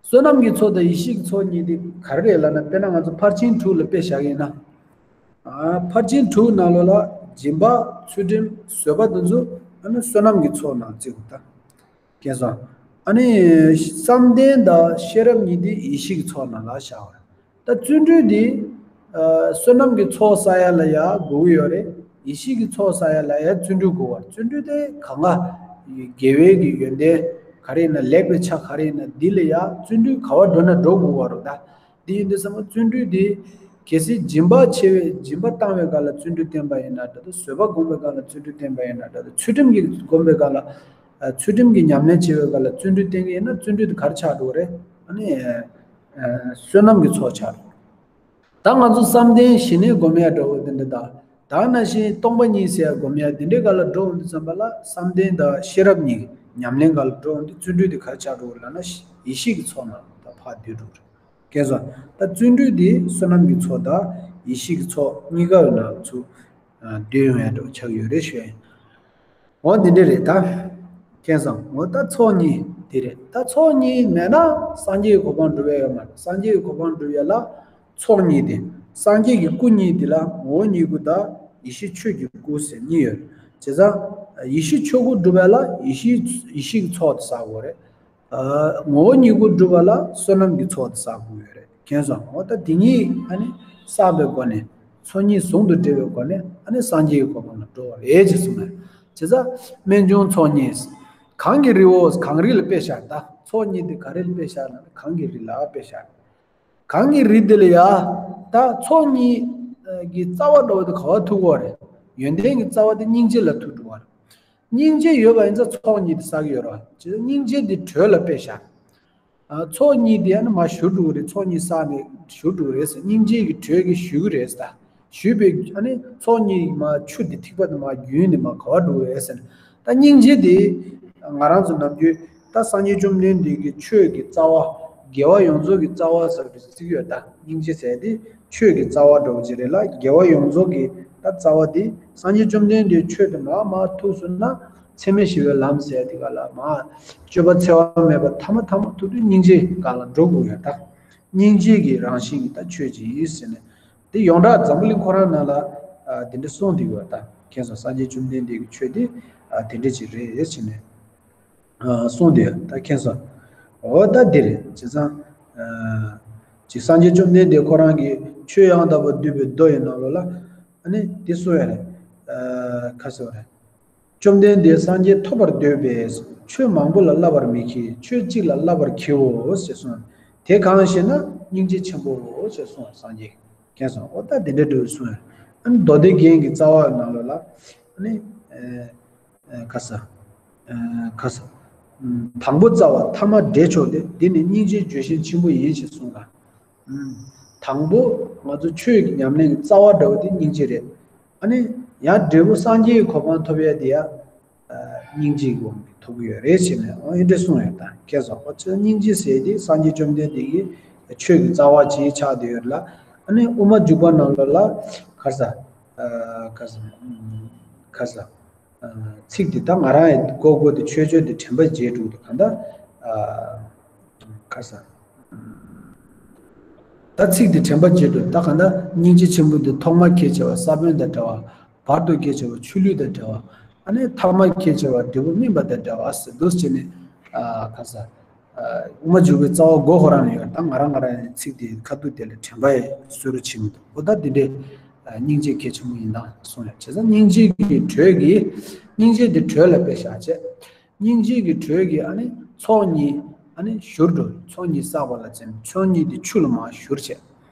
བསོད་ནམས་ཀྱི་ཚོགས་དང་ཡེ་ཤེས་ཀྱི་ཚོགས་གཉིས་དེ་ག་རེ་རེད་ལབ་ན། དཔེར་ན་ང་ཚོ་ཕར་ཕྱིན་དྲུག་ལ་དཔེ་བཞག་ཡིན་ན། ཨ་ཕར་ཕྱིན་དྲུག་ནང་ལོགས་ལ་སྦྱིན་པ། ཚུལ་ཁྲིམས། བཟོད་པ་དེ་ཚོ་ཨ་ནི་བསོད་ནམས་ཀྱི་ཚོགས་ནང་བརྩི་དགོས་ད། མཁྱེན་སོང་། ཨ་ནི་བསམ་གཏན་དང་ཤེས་རབ་གཉིས་དེ་ཡེ་ཤེས་ཀྱི་ཚོགས་ནང་ལ་བཞག་པ་རེད། ད་བརྩོན་འགྲུས་དེ་ཨ་བསོད་ནམས་ཀྱི་ཚོགས་བསགས་ཡ་ལ་ཡ་དགོས་ཀྱི་ཡོད་རེད། ཡེ་ཤེས་ཀྱི་ཚོགས་བསགས་ཡ་ལ་ཡ་བརྩོན་འགྲུས་དགོས་པ་རེད། བརྩོན་འགྲུས་དེ་གང་ག་དགེ་བའི་གི་ཡོན་ཏན་ག་རེ་ཡིན་ན། ལེགས་པའི་ཆ་ག་རེ་ཡིན་ན། འདི་ལ་ཡ་བརྩོན་འགྲུས་ག་བ་འགྲོ་ན་འགྲོ་དགོས་པ་རེད་ད། འདི་ཡིན་དུས་ཙམ་པ་བརྩོན་འགྲུས་འདི་གལ་སྲིད་སྦྱིན་པ་ཆེ་བའི་སྦྱིན་པ་བཏང་བའི་སྒང་ལ་བརྩོན་འགྲུས་བསྟེན་པ་ཡིན་ན་འདྲ་འདུག་བཟོད་པ་སྒོམ་པའི་སྒང་ལ་བརྩོན་འགྲུས་བསྟེན་པ་ཡིན་ན་འདྲ་འདུག་ཚུལ་ཁྲིམས་ཀྱི་སྒོམ་པའི་སྒང་ལ། ཨ་ཚུལ་ཁྲིམས་ཀྱི་ཉམས་ལེན་བྱེད་པའི་སྒང་ལ་བརྩོན་འགྲུས་བསྟེན་གྱི་ཡིན་ན་བརྩོན་འགྲུས་དེ་ག་རེ་ཆགས་འགྲོ་གི་རེད། ཨ་ནི་ཨ་བསོད་ནམས་ཀྱི་ཚོགས་ཆགས་འགྲོ། ད་ང་ཚོ་བསམ་གཏན་ཞི་གནས་སྒོམ་ཡ་འདྲ་བོ་དེ་འདྲ་དང་། ད་ནང་བཞིན་སྟོང་པ་ཉིད་ཟེར་ཡ་སྒོམ་ཡ་དེ་འདྲའི་སྒང་ལ་འགྲོ་འོང་དུས་ཙམ་པ་ལ་བསམ་གཏན་དང་ཤེས་རབ་གཉིས་ཉམས་ལེན་སྒང་ལ་འགྲོ་འོང་དུས་བརྩོན་འགྲུས་དེ་ག་རེ་ཆགས་འགྲོ་གི་རེད་ལབ་ན། ཡེ་ཤེས་ཀྱི་ཚོགས་ནང་ད་ཕར་སྡོད་འགྲོ་གི་རེད། མཁྱེན་སོང་། ད་བརྩོན་འགྲུས་དེ་བསོད་ནམས་ཀྱི་ཚོགས་དང་ཡེ་ཤེས་ཀྱི་ཚོགས་གཉིས་ཀ་ཡི་ནང་ཚུད་སྡོད་ཡོང་ཡ་འདྲ་བོ་ཆགས་ཡོད་རེད་ཞུ་ཡ་ཡིན། འོ་འདི་འདྲ་རེད་ད། མཁྱེན་སོང་། འོ་ད་ཚོགས་གཉིས་དེ་རེད། ད་ཚོགས་གཉིས་མེད་ན་སངས་རྒྱས་ཀྱི་གོ་འཕང་འགྲུབ་ཡ་ཡོད་མ་རེད། སངས་རྒྱས་ཀྱི་གོ་འཕང་འགྲུབ་ཡ་ལ་ཚོགས་གཉིས་དེ། སངས་རྒྱས་ཀྱི་སྐུ་གཉིས་དེ་ལ་ངོ་བོ་ཉིད་སྐུ་དང་ཡེ་ཤེས་ཆོས་ཀྱི་སྐུ་ཟེར་གཉིས་ཡོད། བྱས་ཙང་ཡེ་ཤེས་ཆོས་སྐུ་འགྲུབ་ཡ་ལ་ཡེ་ཤེས་ཡེ་ཤེས་ཀྱི་ཚོགས་དེ་བསགས་དགོས་རེད། ཨ། ངོ་བོ་ཉིད་སྐུ་སྒྲུབ་པ་ལ་བསོད་ནམས་ཀྱི་ཚོགས་དེ་བསགས་དགོས་ཡོད་རེད། མཁྱེན་སོང་། འོ་ད་དེ་གཉིས་ཨ་ནི་བསགས་པའི་སྒོ་ནས་ཚོགས་གཉིས་ཟུང་དུ་འབྲེལ་བའི་སྒོ་ནས་ཨ་ནི་སངས་རྒྱས་ཀྱི་གོ་འཕང་ལ་འགྲོ་བ་རེད་ཅེས་གསུངས་ནས། བྱས་ཙང་རྨད་བྱུང་ཚོགས་གཉིས། གངས་ཀྱི་རིའོ། གངས་རི་ལ་དཔེ་བཞག་ད་ཚོགས་གཉིས་དེ་ག་རེ་ལ་དཔེ་བཞག་ན་གངས་ཀྱི་རི་ལ་དཔེ་བཞག་གངས་ཀྱི་རི་དེ་ལ་ཡ། ད་ཚོགས་གཉིས་ཀྱི་རྩ་བ་འདྲ་བོ་དེ་ག་བ་ཐུག་གོ་རེད། ཡོན་ཏན་གྱི་རྩ་བ་དེ་སྙིང་རྗེ་ལ་ཐུག་འགྲོ་བ་རེད། སྙིང་རྗེ་ཡོད་པ་ཡིན་ཙང་ཚོགས་གཉིས་དེ་བསགས་ཀྱི་ཡོད་རེད་བ། བྱས་ཙང་སྙིང་རྗེ་དེ་དྲོད་ལ་དཔེ་བཞག་ཨ། ཚོགས་གཉིས་དེ་ཨ་ནི་མར་བཞུར་འགྲོ་གི་རེད། ཚོགས་གཉིས་བསགས་ནས་བཞུར་འགྲོ་གི་རེད་ཟེར། སྙིང་རྗེ་གི་དྲོད་ཀྱིས་བཞུ་གི་རེད་ཟེར། ད་བཞུས་པའི་ཨ་ནི་ཚོགས་གཉིས་མར་ཆུ་དེ་ཐིགས་པ་དེ་མར་རྒྱུན་ནས་མར་ག་བ་འགྲོ་གི་རེད་ཟེར་ན། ད་སྙིང་རྗེ་དེ་ང་རང་ཚོ་ནམ་རྒྱུན་ད་སངས་རྒྱས་བཅོམ་ལྡན་འདས་ཀྱི་ཆོས་ཀྱི་རྩ་བ། དགེ་བ་ཡོངས་རྫོགས་ཀྱི་རྩ་བ་ཟེར་བའི་ཚིག་ཡོད་ད། སྙིང་རྗེ་ཟེར་དེ་ཆོས་ཀྱི་རྩ་བ་འདྲ་བོ་ཅིག་རེད་ལ། དགེ་བ་ཡོངས་རྫོགས་ཀྱི་ད་རྩ་བ་དེ་སངས་རྒྱས་བཅོམ་ལྡན་འདས་ཆོས་དེ་མར་མར་ཐུག་སོང་ན། འཚེ་མེད་ཞི་བའི་ལམ་ཟེར་དེ་ག་ལ་མར་སྤྱོད་པ་འཚེ་བ་མེད་པ་ཐ་མ་ཐ་མ་ཐུག་དུས་སྙིང་རྗེ་སྒང་ལ་འགྲོ་དགོས་ཡོད་ད། སྙིང་རྗེ་གི་རང་བཞིན་གྱི་ད་ཆོས་ཅིག་ཡིན་ཟེར་ནས། དེ་ཡོངས་གྲགས་འཛམ་བུ་གླིང་ཁོ་རང་ནང་ལ་ཨ། དེ་འདྲ་གསུངས་བསྡད་ཡོད་ད། མཁྱེན་སོང་། སངས་རྒྱས་བཅོམ་ལྡན་འདས་ཀྱི་ཆོས་དེ་ཨ། དེ་འདྲ་ཅིག་རེད་ཟེར་ནས། ཨ། གསུངས་ཏེ་ད་མཁྱེན་སོང་། འོ་ད་འདི་རེད། བྱས་ཙང་། ཨ། ཅིག་སངས་རྒྱས་བཅོམ་ལྡན་འདས་ཁོ་རང་གི་ཆོས་ཡང་དག་པར་བསྡུས་པའི་མདོ་ཡི་ནང་ལོགས་ལ་ཨ་ནི་འདི་གསུངས་ཡོད་རེད། ཨ། ག་ཟེར་བ་རེད། བཅོམ་ལྡན་འདས་སངས་རྒྱས་ཐོབ་པར་འདོད་པས་ཆོས་མང་པོ་ལ་བསླབ་པར་མི་བགྱི། ཆོས་གཅིག་ལ་བསླབ་པར་བགྱིའོ་ཞེས་གསུངས། དེ་གང་ཞེ་ན་སྙིང་རྗེ་ཆེན་པོའོ་ཞེས་གསུངས། སངས་རྒྱས་མཁྱེན་སོང་། འོ་ད་འདི་འདྲའི་འདྲ་བོ་གསུངས་ཡོད། ཨ་ནི་མདོ་སྡེ་རྒྱན་གྱི་རྩ་བ་ནང་ལོགས་ལ་ཨ་ནི། ཨ། ཨ། ག་ས། ཨ། ག་ས། ཨམ། དང་པོ་རྩ་བ་ཐ་མ་འབྲས་མཆོག་སྟེ། འདི་ནི་སྙིང་རྗེའི་བརྗོད་བྱའི་ཆེན་པོ་ཡིན་ཞེས་གསུངས་ལ། ཨམ། དང་པོ་ང་ཚོ་ཆོས་ཀྱི་ཉམས་ལེན་གྱི་རྩ་བ་འདྲ་བོ་དེ་སྙིང་རྗེ་རེད། ཨ་ནི་ཡང་འབྲས་བུ་སངས་རྒྱས་ཀྱི་གོ་འཕང་ཐོབ་ཡ་དེ་ཡ། ཨ། སྙིང་རྗེའི་སྒོ་ནས་ཐོབ་ཀྱི་ཡོད་རེད་ཟེར་ནས་འོ་འདི་འདྲ་གསུངས་ཡོད་ད། མཁྱེན་སོང་། འོ་ཚོ་སྙིང་རྗེ་ཟེར་དེ་སངས་རྒྱས་བཅོམ་ལྡན་འདས་ཀྱི་ཆོས་ཀྱི་རྩ་བ་ཅིག་ཆགས་བསྡད་ཡོད་ལ། ཨ་ནི་དབུ་མ་འཇུག་པ་ནང་ལོགས་ལ་ག་ས། ཨ། ག་ས། ཨམ། ག་ས། ཚིག་འདི་ད་ང་རང་ཡི་མགོ་སྒུར་ཏེ་ཆོས་ཆོས་འདི་དྲན་པ་བརྗེད་འགྲོ་འདུག་ག་འདྲ། ཨ། ག་ས། ད་ཚིག་འདི་དྲན་པ་བརྗེད་འགྲོ་ད་ག་འདྲ། སྙིང་རྗེ་ཆེན་པོ་འདི་ཐོག་མར་ཁས་འཆེ་བ་ས་བོན་དང་འདྲ་བ། བར་དུ་ཁས་འཆེ་བ་ཆུ་ལུད་དང་འདྲ་བ། ཨ་ནི་ཐ་མར་ཁས་འཆེ་བ་འབྲས་བུ་སྨིན་པ་དང་འདྲ་བ་ཟེར་འདུག་ཟེར་ནས། ཨ། ག་ས། ཨ། དབུ་མ་འཇུག་པའི་རྩ་བ་མགོ་ཁོ་རང་ནས་ཡོད། ད་ང་རང་ང་རང་ཡི་ཚིག་དེ་ཁ་ཐུག་དེ་ལ་དྲན་པ་ཡི་བཟོ་འདྲ་བྱེད་མི་འདུག་འོ་ད་འདི་འདྲའི་ཨ། སྙིང་རྗེ་གལ་ཆེན་པོ་ཡིན་ན་གསུངས་ཡ། བྱས་ཙང་སྙིང་རྗེ་གི་དྲོད་ཀྱིས། སྙིང་རྗེ་འདི་དྲོད་ལ་དཔེ་བཞག་བྱས། སྙིང་རྗེ་གི་དྲོད་ཀྱིས་ཨ་ནི་ཚོགས་གཉིས་ཨ་ནི་བཞུར་འགྲོ། ཚོགས་གཉིས་བསགས་པ་ལ་བརྟེན་ཚོགས་གཉིས་དེ་ཆུ་ལ་མར་བཞུར་བྱས།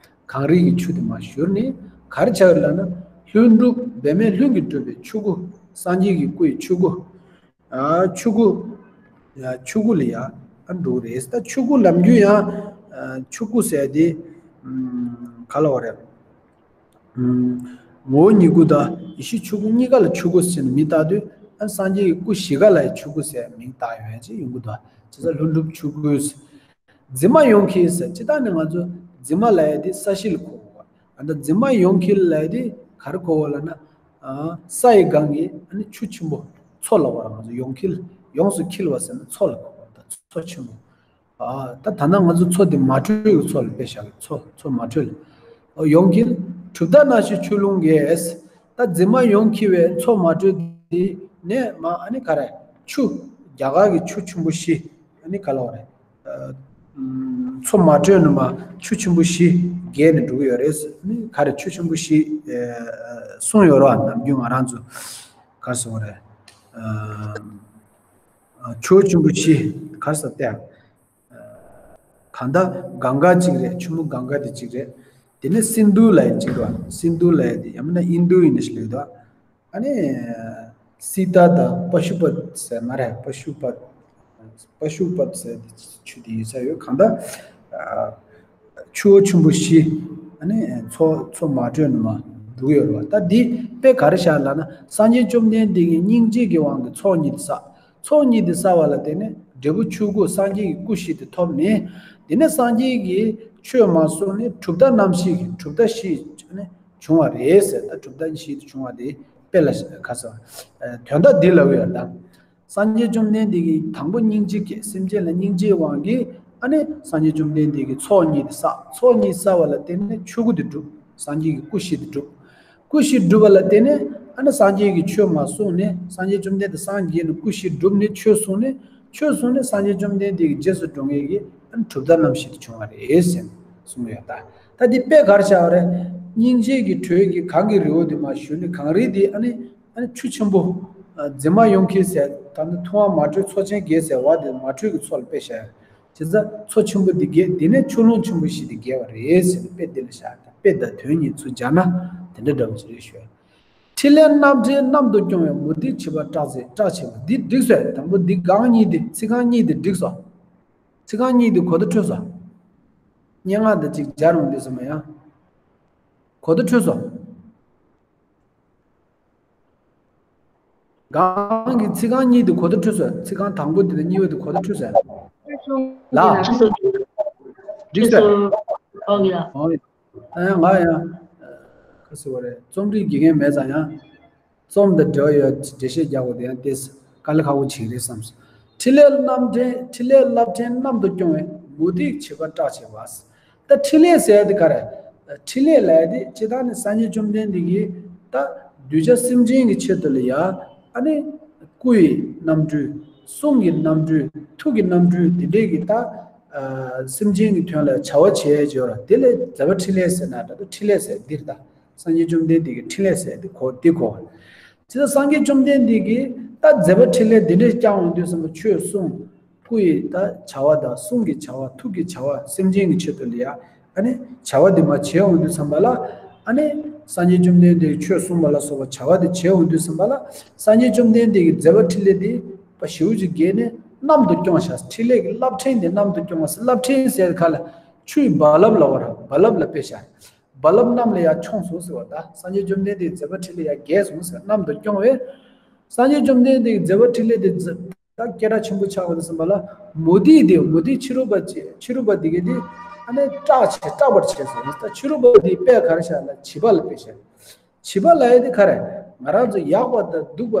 གངས་རི་གི་ཆུ་དེ་མར་བཞུར་ནས་ག་རེ་ཆགས་ཡོད་ལབ་ན། ལྷུན་གྲུབ་འབད་མེད་ལྷུན་གྱིས་གྲུབ་པའི་ཆོས་སྐུ། སངས་རྒྱས་ཀྱི་སྐུ་ཡི་ཆོས་སྐུ། ཨ། ཆོས་སྐུ། ཡ། ཆོས་སྐུ་ལ་ཡ། ཨ། འགྲོ་གི་རེད། ད་ཆོས་སྐུ་ལབ་རྒྱུ་ཡང་། ཨ། ཆོས་སྐུ་ཟེར་དེ། ཨམ། ག་ལབ་དགོས་རེད། ཨམ། ངོ་བོ་ཉིད་སྐུ་དང་ཡེ་ཤེས་ཆོས་སྐུ་གཉིས་ཀ་ལ་ཆོས་སྐུ་ཟེར་ནས་མིང་བཏགས་དུས། ཨ། སངས་རྒྱས་ཀྱི་སྐུ་བཞི་ཀ་ལ་ཡང་ཆོས་སྐུ་ཟེར་མིང་བཏགས་ཡོང་ཡ་ཅིག་ཡོང་གི་འདུག་བྱས་ཙང་ལྷུན་གྲུབ་ཆོས་སྐུ། འཛིན་མ་ཡོངས་འཁྱིལ་ཟེར། སྤྱིར་བཏང་ནས་ང་ཚོ་འཛིན་མ་ལབ་ཡ་དེ་ས་གཞི་ལ་གོ་དགོས། ཨ། ད་འཛིན་མ་ཡོངས་འཁྱིལ་ལབ་ཡ་དེ་ག་རེ་གོ་དགོས་ལབ་ན། ཨ། ས་ཡི་སྒང་གི་ཨ་ནི་ཆུ་ཆེན་པོ་མཚོ་ལབ་པ་རེད། ང་ཚོ་ཡོངས་འཁྱིལ། ཡོངས་སུ་འཁྱིལ་བ་ཟེར་ན་མཚོ་ལ་གོ་དགོས། ད་མཚོ་ཆེན་པོ། ཨ། ད་ད་ལྟ་ང་ཚོ་མཚོ་དེ་མ་དྲོས་ཀྱི་མཚོ་ལ་དཔེ་བཞག་གི། མཚོ་མཚོ་མ་དྲོས་ལ། ཨོ། ཡོངས་འཁྱིལ། གྲུབ་མཐའ་སྣ་ཤེས་ཆུ་ཀླུང་གིས། ད་འཛིན་མ་ཡོངས་འཁྱིལ་བའི་མཚོ་མ་དྲོས་དེ་ནས་མར་ཨ་ནི་ག་རེ། ཆུ། རྒྱ་གར་གྱི་ཆུ་ཆེན་པོ་བཞི། ཨ་ནི་ག་ལབ་དགོས་རེད། ཨ། མཚོ་མ་དྲོས་ནས་མར་ཆུ་ཆེན་པོ་བཞི་བརྒལ་ནས་འགྲོ་གི་ཡོད་རེད། ཨ་ནི་ག་རེ། ཆུ་ཆེན་པོ་བཞི། ཨ། གསུངས་ཡོད་རེད་བ། ནམ་རྒྱུན་ང་རང་ཚོ་ག་རེ་ཟེར་དགོས་རེད། ཨ། ཨ། ཆུ་ཆེན་པོ་བཞི་ག་རེ་ཟེར་ཏེ། གང་ལྟར་གངྒཱ་གཅིག་རེད། ཆུ་མོ་གངྒཱ་དེ་གཅིག་རེད། དེ་ནས་སིན་དྷུ་ལབ་ཡ་གཅིག་འདུག་སིན་དྷུ་ལབ་ཡ་དེ་ཡང་མིན་ན་ཨིན་དྷུ་ཡིན་ན་ཞིག་ལབ་འདུག་ཨ་ནི་སི་ཏཱ་དང་པ་ཤུ་པད་ཟེར་མ་རེད། པ་ཤུ་པད། པ་ཤུ་པད་ཟེར་དེ་ཆུ་དེ་ཡིན་ས་ཡོད། གང་ལྟར་ཆུ་བོ་ཆེན་པོ་བཞི། ཨ་ནི་མཚོ་མཚོ་མ་དྲོས་ནས་མར་ འགྲོ་གི་ཡོད་རེད་བ། ད་འདི་དཔེ་ག་རེ་བཞག་ལབ་ན། སངས་རྒྱས་བཅོམ་ལྡན་འདས་ཀྱིས་སྙིང་རྗེ་གི་དབང་གིས་ཚོགས་གཉིས་དེ་བསགས། ཚོགས་གཉིས་དེ་བསགས་པ་ལ་བརྟེན་ནས་འབྲས་བུ་ཆོས་སྐུ་སངས་རྒྱས་ཀྱི་སྐུ་བཞི་དེ་ཐོབ་ནས། དེ་ནས་སངས་རྒྱས་ཀྱིས་ཆོས་མ་གསུངས་ནས་གྲུབ་མཐའ་རྣམ་བཞི་གི་གྲུབ་མཐའ་བཞི་ནས་བྱུང་བ་རེད་ཟེར། ད་གྲུབ་མཐའ་བཞི་དེ་བྱུང་བ་དེ་དཔེ་ལ་ཁ་ས་དོན་དག་འདི་ལབ་ཡོད་ད། སངས་རྒྱས་བཅོམ་ལྡན་འདས་ཀྱིས་དང་པོ་སྙིང་རྗེ་སྐྱེས། སེམས་ཅན་ལ་སྙིང་རྗེའི་དབང་གིས་ཨ་ནི་སངས་རྒྱས་བཅོམ་ལྡན་འདས་ཀྱིས་ཚོགས་གཉིས་དེ་བསགས། ཚོགས་གཉིས་བསགས་པ་ལ་བརྟེན་ནས་ཆོས་སྐུ་དེ་གྲུབ། སངས་རྒྱས་ཀྱི་སྐུ་བཞི་དེ་གྲུབ། སྐུ་བཞི་གྲུབ་པ་ལ་བརྟེན་ནས་ཨ་ནི་སངས་རྒྱས་ཀྱིས་ཆོས་མ་གསུངས་ནས། སངས་རྒྱས་བཅོམ་ལྡན་འདས་སངས་རྒྱས་ནས་སྐུ་བཞི་གྲུབ་ནས་ཆོས་གསུངས་ནས། ཆོས་གསུངས་ནས་སངས་རྒྱས་བཅོམ་ལྡན་འདས་ཀྱི་རྗེས་སུ་འགྲོ་མཁན་གྱི་ཨ་ནི་གྲུབ་མཐའ་རྣམ་བཞི་དེ་བྱུང་བ་རེད་ཟེར་ནས་གསུངས་ཡོད་ད། ད་འདི་དཔེ་ག་རེ་བཞག་པ་རེད། སྙིང་རྗེ་གི་དྲོད་ཀྱིས་གངས་ཀྱི་རི་བོ་དེ་མར་ཞུ་ནས་གངས་རི་དེ་ཨ་ནི་ཨ་ནི་ཆུ་ཆེན་པོ། ཨ། འཛིན་མ་ཡོང་མཁན་ཟེར། ད་ནི་ཐུབ་དབང་མ་དྲོས་མཚོ་ཆེན་རྒྱས་ཟེར་བ་དེ་མ་དྲོས་ཀྱི་མཚོ་ལ་དཔེ་བཞག་ཡོད། བྱས་ཙང་མཚོ་ཆེན་པོ་འདི་རྒྱས། དེ་ནས་ཆུ་ཀླུང་ཆེན་པོ་བཞི་དེ་རྒྱས་པ་རེད་ཟེར་ནས་དཔེ་འདི་ལ་བཞག་དང་། དཔེ་དང་དོན་གཉིས་ཚུར་སྦྱར་ན་དེ་འདྲ་འདྲ་བོ་ཅིག་རེད་ཞུ། ཕྲིན་ལས་རྣམ་འདྲེན་གནམ་དུ་སྐྱོང་བའི། མུ་སྟེགས་བྱིས་པ་སྐྲག་བྱེད་སྐྲག་བྱེད་པ། འདི་འགྲིག་སོང་། དང་པོ་འདི་གང་གཉིས་དེ། ཚིག་རྐང་གཉིས་དེ་འགྲིག་སོང་། ཚིག་རྐང་གཉིས་དེ་གོ་བརྡ་འཕྲོད་སོང་། སྙན་ངག་དང་གཅིག་སྦྱར་འོང་དུས་ཙམ་པ་ཡང་གོ་བརྡ་འཕྲོད་སོང་། གང་གི་ཚིག་རྐང་གཉིས་དེ་གོ་བརྡ་འཕྲོད་སོང་། ཚིག་རྐང་དང་པོ་དེ་དང་གཉིས་པ་དེ་གོ་བརྡ་འཕྲོད་སོང་། ལགས། འགྲིག་སོང་། ཨོ་ཡ། ད་ཡང་ང་ཡང་ག་ཟེར་བ་རེད། རྩོམ་རིག་དགེ་རྒན་མེད་ཙང་ཡང་རྩོམ་དང་འབྲེལ་བ་ཡོད་འགྲེལ་བཤད་རྒྱག་དགོས་དེ་ཡང་ཏོག་ཙམ་དཀའ་ལས་ཁག་པོ་ཅིག་རེད་བསམས་སོང་། ཕྲིན་ལས་རྣམ་འདྲེན། ཕྲིན་ལས་རླབས་ཕྲེང་གནམ་དུ་སྐྱོང་བའི། མུ་སྟེགས་བྱིས་པ་སྐྲག་བྱེད་པ། ད་ཕྲིན་ལས་ཟེར་ཡ་དེ་ག་རེ། ཕྲིན་ལས་ལབ་ཡ་དེ་སྤྱིར་བཏང་ནི་སངས་རྒྱས་བཅོམ་ལྡན་འདས་ཀྱིས་ད་གདུལ་བྱ་སེམས་ཅན་གྱི་ཆེད་དུ་ལ་ཡ་ཨ་ནི་སྐུ་ཡི་རྣམ་སྤྲུལ། གསུང་གི་རྣམ་སྤྲུལ། ཐུགས་ཀྱི་རྣམ་སྤྲུལ་དེ་འདྲས་ཀྱི་ད་ཨ་སེམས་ཅན་གྱི་དོན་ལ་བྱ་བ་བྱེད་ཡ་ཅིག་ཡོད་ར། དེ་ལ་མཛད་པ་ཕྲིན་ལས་ཟེར་ན་འདྲ། ད་ཕྲིན་ལས་ཟེར་འདིར་ད་སངས་རྒྱས་བཅོམ་ལྡན་འདས་ཀྱི་ཕྲིན་ལས་ཟེར་དེ་གོ་དེ་གོ་བ། དེ་ལ་སངས་རྒྱས་བཅོམ་ལྡན་འདས་ཀྱིས་ད་མཛད་པ་ཕྲིན་ལས་འདི་འདྲས་བསྐྱངས་འོང་དུས་ཙམ་པ་ཆོས་གསུང་། སྐུ་ཡི་ད་བྱ་བ་དང་གསུང་གི་བྱ་བ། ཐུགས་ཀྱི་བྱ་བ། སེམས་ཅན་གྱི་ཆེད་དུ་ལ་ཡ་ཨ་ནི་བྱ་བ་འདི་མ་བྱས་འོང་དུས་ཙམ་པ་ལ། ཨ་ནི་སངས་རྒྱས་བཅོམ་ལྡན་འདས་ཀྱིས་ཆོས་གསུངས་པ་ལ་སོགས་པ་བྱ་བ་འདི་བྱས་འོང་དུས་ཙམ་པ་ལ། སངས་རྒྱས་བཅོམ་ལྡན་འདས་ཀྱི་མཛད་པ་ཕྲིན་ལས་འདི་པ་ཞེ་པོ་ཅིག་རྒྱས་ནས་གནམ་དུ་སྐྱོང་བཞག་ཕྲིན་ལས་ཀྱི་རླབས་ཕྲེང་འདི་གནམ་དུ་སྐྱོང་བ་ཟེར། རླབས་ཕྲེང་ཟེར་ག་ལ་ཆུའི་རྦ་རླབས་ལ་བ་ར། རྦ་རླབས་ལ་དཔེ་བཞག་རྦ་རླབས་གནམ་ལ་ཡར་མཆོངས་སོང་ཟེར་བ། ད་སངས་རྒྱས་བཅོམ་ལྡན་འདས་ཀྱི་མཛད་པ་ཕྲིན་ལས་ཡར་རྒྱས་སོང་ཟེར། གནམ་དུ་སྐྱོང་བས། སངས་རྒྱས་བཅོམ་ལྡན་འདས་ཀྱི་མཛད་པ་ཕྲིན་ལས་དེ་མཛད་ད་སྐད་གྲགས་ཆེན་པོ་ཆགས་པ་དེ་ཙམ་པ་ལ། མུ་སྟེགས་དེ། མུ་སྟེགས་ཕྱི་རོལ་པ་ཅིག་ཕྱི་རོལ་པ་དེ་གས་དེ་ཨ་ནི་སྐྲག་བྱེད། སྐྲག་པར་བྱས་སོང་། ད་ཕྱི་རོལ་པ་དེ་དཔེ་ག་རེ་བཞག་ལ་བྱིས་པ་ལ་དཔེ་བཞག་བྱིས་པ་ལབ་ཡ་དེ་ག་རེ། ང་རང་ཚོ་ཡག་པ་དང་སྡུག་པ་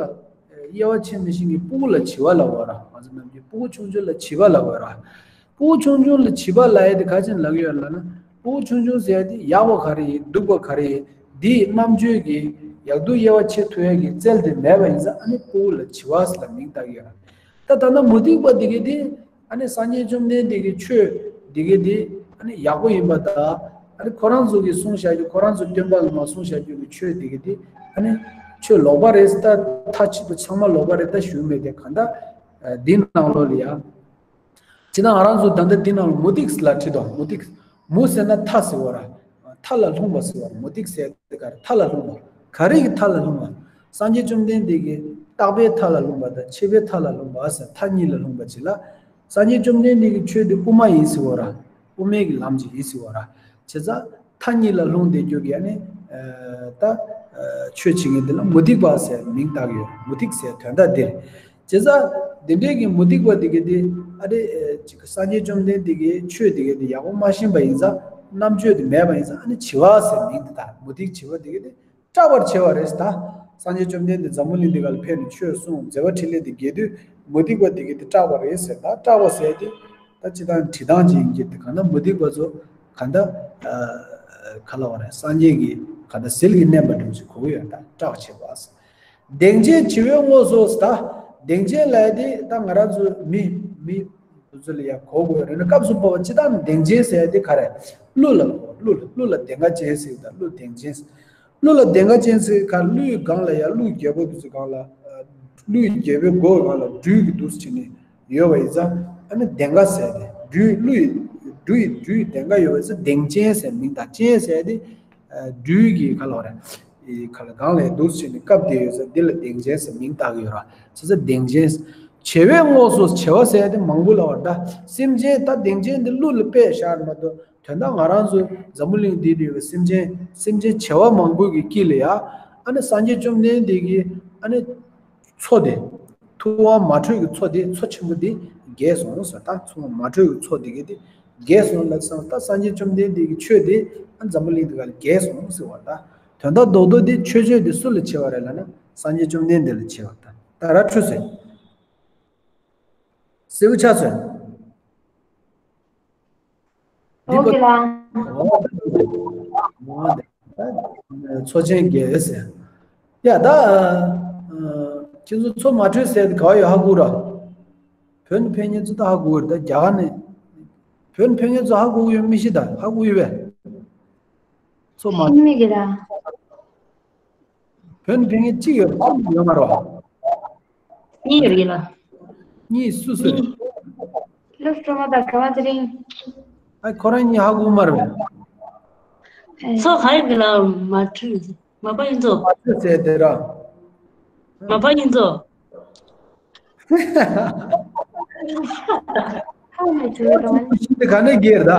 དབྱེ་བ་ཕྱེ་མི་ཤེས་མཁན་ཕྲུ་གུ་ལ་བྱིས་པ་ལབ་དགོས་ར། ང་ཚོ་ནམ་རྒྱུན་ཕྲུ་གུ་ཆུང་ཆུང་ལ་བྱིས་པ་ལབ་དགོས་ར། ཕྲུ་གུ་ཆུང་ཆུང་ལ་བྱིས་པ་ལབ་ཡ་དེ་ག་ཅིག་ལབ་ཀྱི་ཡོད་ལབ་ན། ཕྲུ་གུ་ཆུང་ཆུང་ཟེར་ཡ་དེ་ཡག་པ་ག་རེ་ཡིན། སྡུག་པ་ག་རེ་ཡིན། འདིའི་རྣམ་དཔྱོད་ཀྱིས་ཡག་སྡུག་དབྱེ་བ་ཕྱེ་ཐུབ་ཡ་གི་རྩལ་དེ་མེད་པ་ཡིན་ཙང་། ཨ་ནི་ཕྲུ་གུ་ལ་བྱིས་པ་ཟེར་ལ་མིང་བཏགས་ཀྱི་ཡོད་ར། ད་ད་ལྟ་མུ་སྟེགས་པ་དེ་གས་དེ་ཨ་ནི་སངས་རྒྱས་བཅོམ་ལྡན་འདས་ཀྱི་ཆོས་དེ་གས་དེ་ཨ་ནི་ཡག་པོ་ཡིན་པ་དང་། ཨ་ནི་ཁོ་རང་ཚོ་གིས་གསུངས་བཞག་རྒྱུ། ཁོ་རང་ཚོ་སྟོན་པ་གིས་མར་གསུངས་བཞག་རྒྱུ་གི་ཆོས་དེ་གས་དེ་ཨ་ནི་ཆོས་ལོག་པ་རེད་ཟེར། ད་མཐའ་གཅིག་ཏུ་ཚང་མ་ལོག་པ་རེད་ད་ཞུ་མེད་དེ། གང་ལྟར་འདི་ནང་ལོགས་ལ་ཡ། ཅི་ད་ང་རང་ཚོ་ད་ལྟ་འདི་ནང་ལ་མུ་སྟེགས་ལ་ཁྲིད་དོ། མུ་སྟེགས། མུ་ཟེར་ན་མཐའ་ཟེར་བ་ར། མཐའ་ལ་ལྷུང་བ་ཟེར་བ་ར། མུ་སྟེགས་ཟེར་དེ་ག་རེ། མཐའ་ལ་ལྷུང་བ། ག་རེ་གི་མཐའ་ལ་ལྷུང་བ། སངས་རྒྱས་བཅོམ་ལྡན་འདས་ཀྱི་རྟག་པའི་མཐའ་ལ་ལྷུང་བ་དང་ཆད་པའི་མཐའ་ལ་ལྷུང་བ་ཟེར། མཐའ་གཉིས་ལ་ལྷུང་བ་ཅིག་ལ། སངས་རྒྱས་བཅོམ་ལྡན་འདས་ཀྱི་ཆོས་དེ་དབུ་མ་ཡིན་ཟེར་བ་ར། དབུ་མའི་གི་ལམ་ཅིག་ཡིན་ཟེར་བ་ར། བྱས་ཙང་མཐའ་གཉིས་ལ་ལྷུང་བསྡད་རྒྱུ་གི་ཨ་ནི་ད་ཆོས་བྱེད་མཁན་དེ་ལ་མུ་སྟེགས་པ་ཟེར་མིང་བཏགས་ཡོད། མུ་སྟེགས་ཟེར་དོན་དག་འདིར། བྱས་ཙང་འདི་འདྲའི་གི་མུ་སྟེགས་པ་དེ་གས་དེ་ཨ་རེ། ཅིག་སངས་རྒྱས་བཅོམ་ལྡན་འདས་ཀྱི་ཆོས་དེ་གས་དེ་ཡག་པོ་མ་ཤེས་པ་ཡིན་ཙང་། རྣམ་དཔྱོད་དེ་མེད་པ་ཡིན་ཙང་། ཨ་ནི་བྱིས་པ་ཟེར་མིང་དེ་བཏགས། མུ་སྟེགས་བྱིས་པ་དེ་གས་དེ་སྐྲག་པར་བྱེད་པ་རེད་ཟེར། ད་སངས་རྒྱས་བཅོམ་ལྡན་འདས་འཛམ་བུ་གླིང་འདི་ག་ལ་ཕེབས་ནས་ཆོས་གསུངས། མཛད་པ་ཕྲིན་ལས་དེ་རྒྱས་དུས་མུ་སྟེགས་པ་དེ་གས་དེ་སྐྲག་པ་རེད་ཟེར། ད་སྐྲག་པ་ཟེར་དེ་ད་སྤྱིར་བཏང་བྲིས་སྟངས་ཅིག་ཡིན་གྱི། དེ་གང་ལྟར་མུ་སྟེགས་པ་ཚོ་གང་ལྟར་ག་ལབ་དགོས་རེད། སངས་རྒྱས་ཀྱི་གང་ལྟར་ཟིལ་གྱིས་མནན་པ་འདྲ་ཞིག་གོ་གི་ཡོད། ད་སྐྲག་བྱེད་པ། གདེངས་ཅན་བྱིས་པའི་དངོས་སུ་ཟེར། ད་གདེངས་ཅན་ལབ་ཡ་དེ་ད་ང་རང་ཚོ་མི་མི་དེ་ཚོ་ལ་ཡང་གོ་དགོས་རེད་ན། སྐབས་སུ་བབ་པ་སྤྱིར་བཏང་གདེངས་ཅན་ཟེར་ཡ་དེ་ག་རེ། གླུ་ལ་གླུ་ལ་གླུ་ལ་གདེངས་ཀ་ཅན་ཟེར། ད་གླུ་གདེངས་ཅན། གླུ་ལ་གདེངས་ཀ་ཅན་ཟེར་ག་གླུའི་སྒང་ལ་ཡང་གླུ་རྒྱལ་པོ་དེ་ཚོའི་སྒང་ལ། གླུའི་རྒྱལ་པོའི་མགོའི་སྒང་ལ་སྦྲུལ་གྱི་འདུག་སེ་བྱས་ནས་ཡོད་པ་ཡིན་ཙང་། ཨ་ནི་གདེངས་ཀ་ཟེར་ཏེ། སྦྲུལ། གླུ་ཡི་སྦྲུལ་ཡི་སྦྲུལ་ཡི་གདེངས་ཀ་ཡོད་པ་ཡིན་ཙང་གདེངས་ཅན་ཟེར་མིང་བཏགས། ཅན་ཟེར་ཏེ་སྦྲུལ་གྱི་ག་ལབ་རེད། ཨེ་ག་ལ་སྒང་ལ་འདུག་སེ་བྱས་ནས་བཀབ་བསྡད་ཡོད་ཙང་འདི་ལ་གདེངས་ཅན་ཟེར་མིང་བཏགས་ཀྱི་ཡོད་ར། བྱས་ཙང་གདེངས་ཅན། བྱེ་བའི་ངོགས་སུ། བྱེ་བ་ཟེར་ཡ་དེ་མང་པོ་ལབ་པ་འདྲ། སེམས་ཅན་ད་སྡིངས་ཆའི་འདི་ཀླུ་ལ་དཔེ་བཞག་མ་གཏོགས། དོན་དག་ང་རང་ཚོ་འཛམ་བུ་གླིང་འདི་ལ་ཡོད་པའི་སེམས་ཅན། སེམས་ཅན་བྱེ་བ་མང་པོ་གི་དཀྱིལ་ལ་ཡ། ཨ་ནི་སངས་རྒྱས་བཅོམ་ལྡན་འདས་ཀྱི་ཨ་ནི་མཚོ་དེ། ཐུབ་དབང་མ་དྲོས་ཀྱི་མཚོ་དེ། མཚོ་ཆེན་པོ་དེ་རྒྱས་སོང་ཟེར། ད་ཐུབ་དབང་མ་དྲོས་ཀྱི་མཚོ་དེ་གི་དེ་རྒྱས་སོང་ལབ་སོང་། ད་སངས་རྒྱས་བཅོམ་ལྡན་འདས་ཀྱི་ཆོས་དེ་ཨ་འཛམ་བུ་གླིང་འདི་ག་ལ་རྒྱས་སོང་ཟེར་བ། ད་དོན་དག་རྡོག་རྡོག་དེ་ཆོས་ཆོས་དེ་སུ་ལ་ཕྱེ་བ་རེད་ལབ་ན། སངས་རྒྱས་བཅོམ་ལྡན་འདས་ལ་ཕྱེ་བ། ད་ད་ར་འཕྲོས་ཟེར། སེའུ་ཆ་ཚོད། འོ་ཀེ་ལ། འོ་འདི་འཚོ་ཆེན་རྒྱལ་ཟེར། ཡ་ད། ཁྱེད་ཚོ་མཚོ་མ་དྲོས་ཟེར་དེ་ག་བ་ཡོད་ཧ་གོ་ར། བོད་ནས་ཕེབས་མཁན་ཚོ་ད་ཧ་གོ་གི་རེད། ད་རྒྱ་གར་ནས། བོད་ནས་ཕེབས་མཁན་ཚོ་ཧ་གོ་གི་ཡོད་མི་ཤེས། ད་ཧ་གོ་ཡོད་པས། མཚོ་མ། ཤེས་མེད་ཀྱི་ར། བོད་ནས་ཕེབས་མཁན་གཅིག་ཡོད། གཅིག་ཡོད་མ་རེད་བ། གཉིས་ཡོད་ཀྱི་ལ། གཉིས་སུ་སུ་རེད། གཉིས། སློབ་སྤྲོ་མ་དང་ག་བ་དེ་རིང་། ཨ་ཁོ་རང་གཉིས་ཧ་གོ་མ་རེད་བས། ཨེ། མཚོ་ག་ཡོད་ཀྱི་ལ་མ་དྲོས། མ་པ་ཡིན་ཚོ། མ་དྲོས་ཟེར་དེ་ར། མ་པ་ཡིན་ཚོ། ཧ་མི་ཐུབ་རོགས། ཤིང་དེ་ག་ནས་རྒྱས་རེད་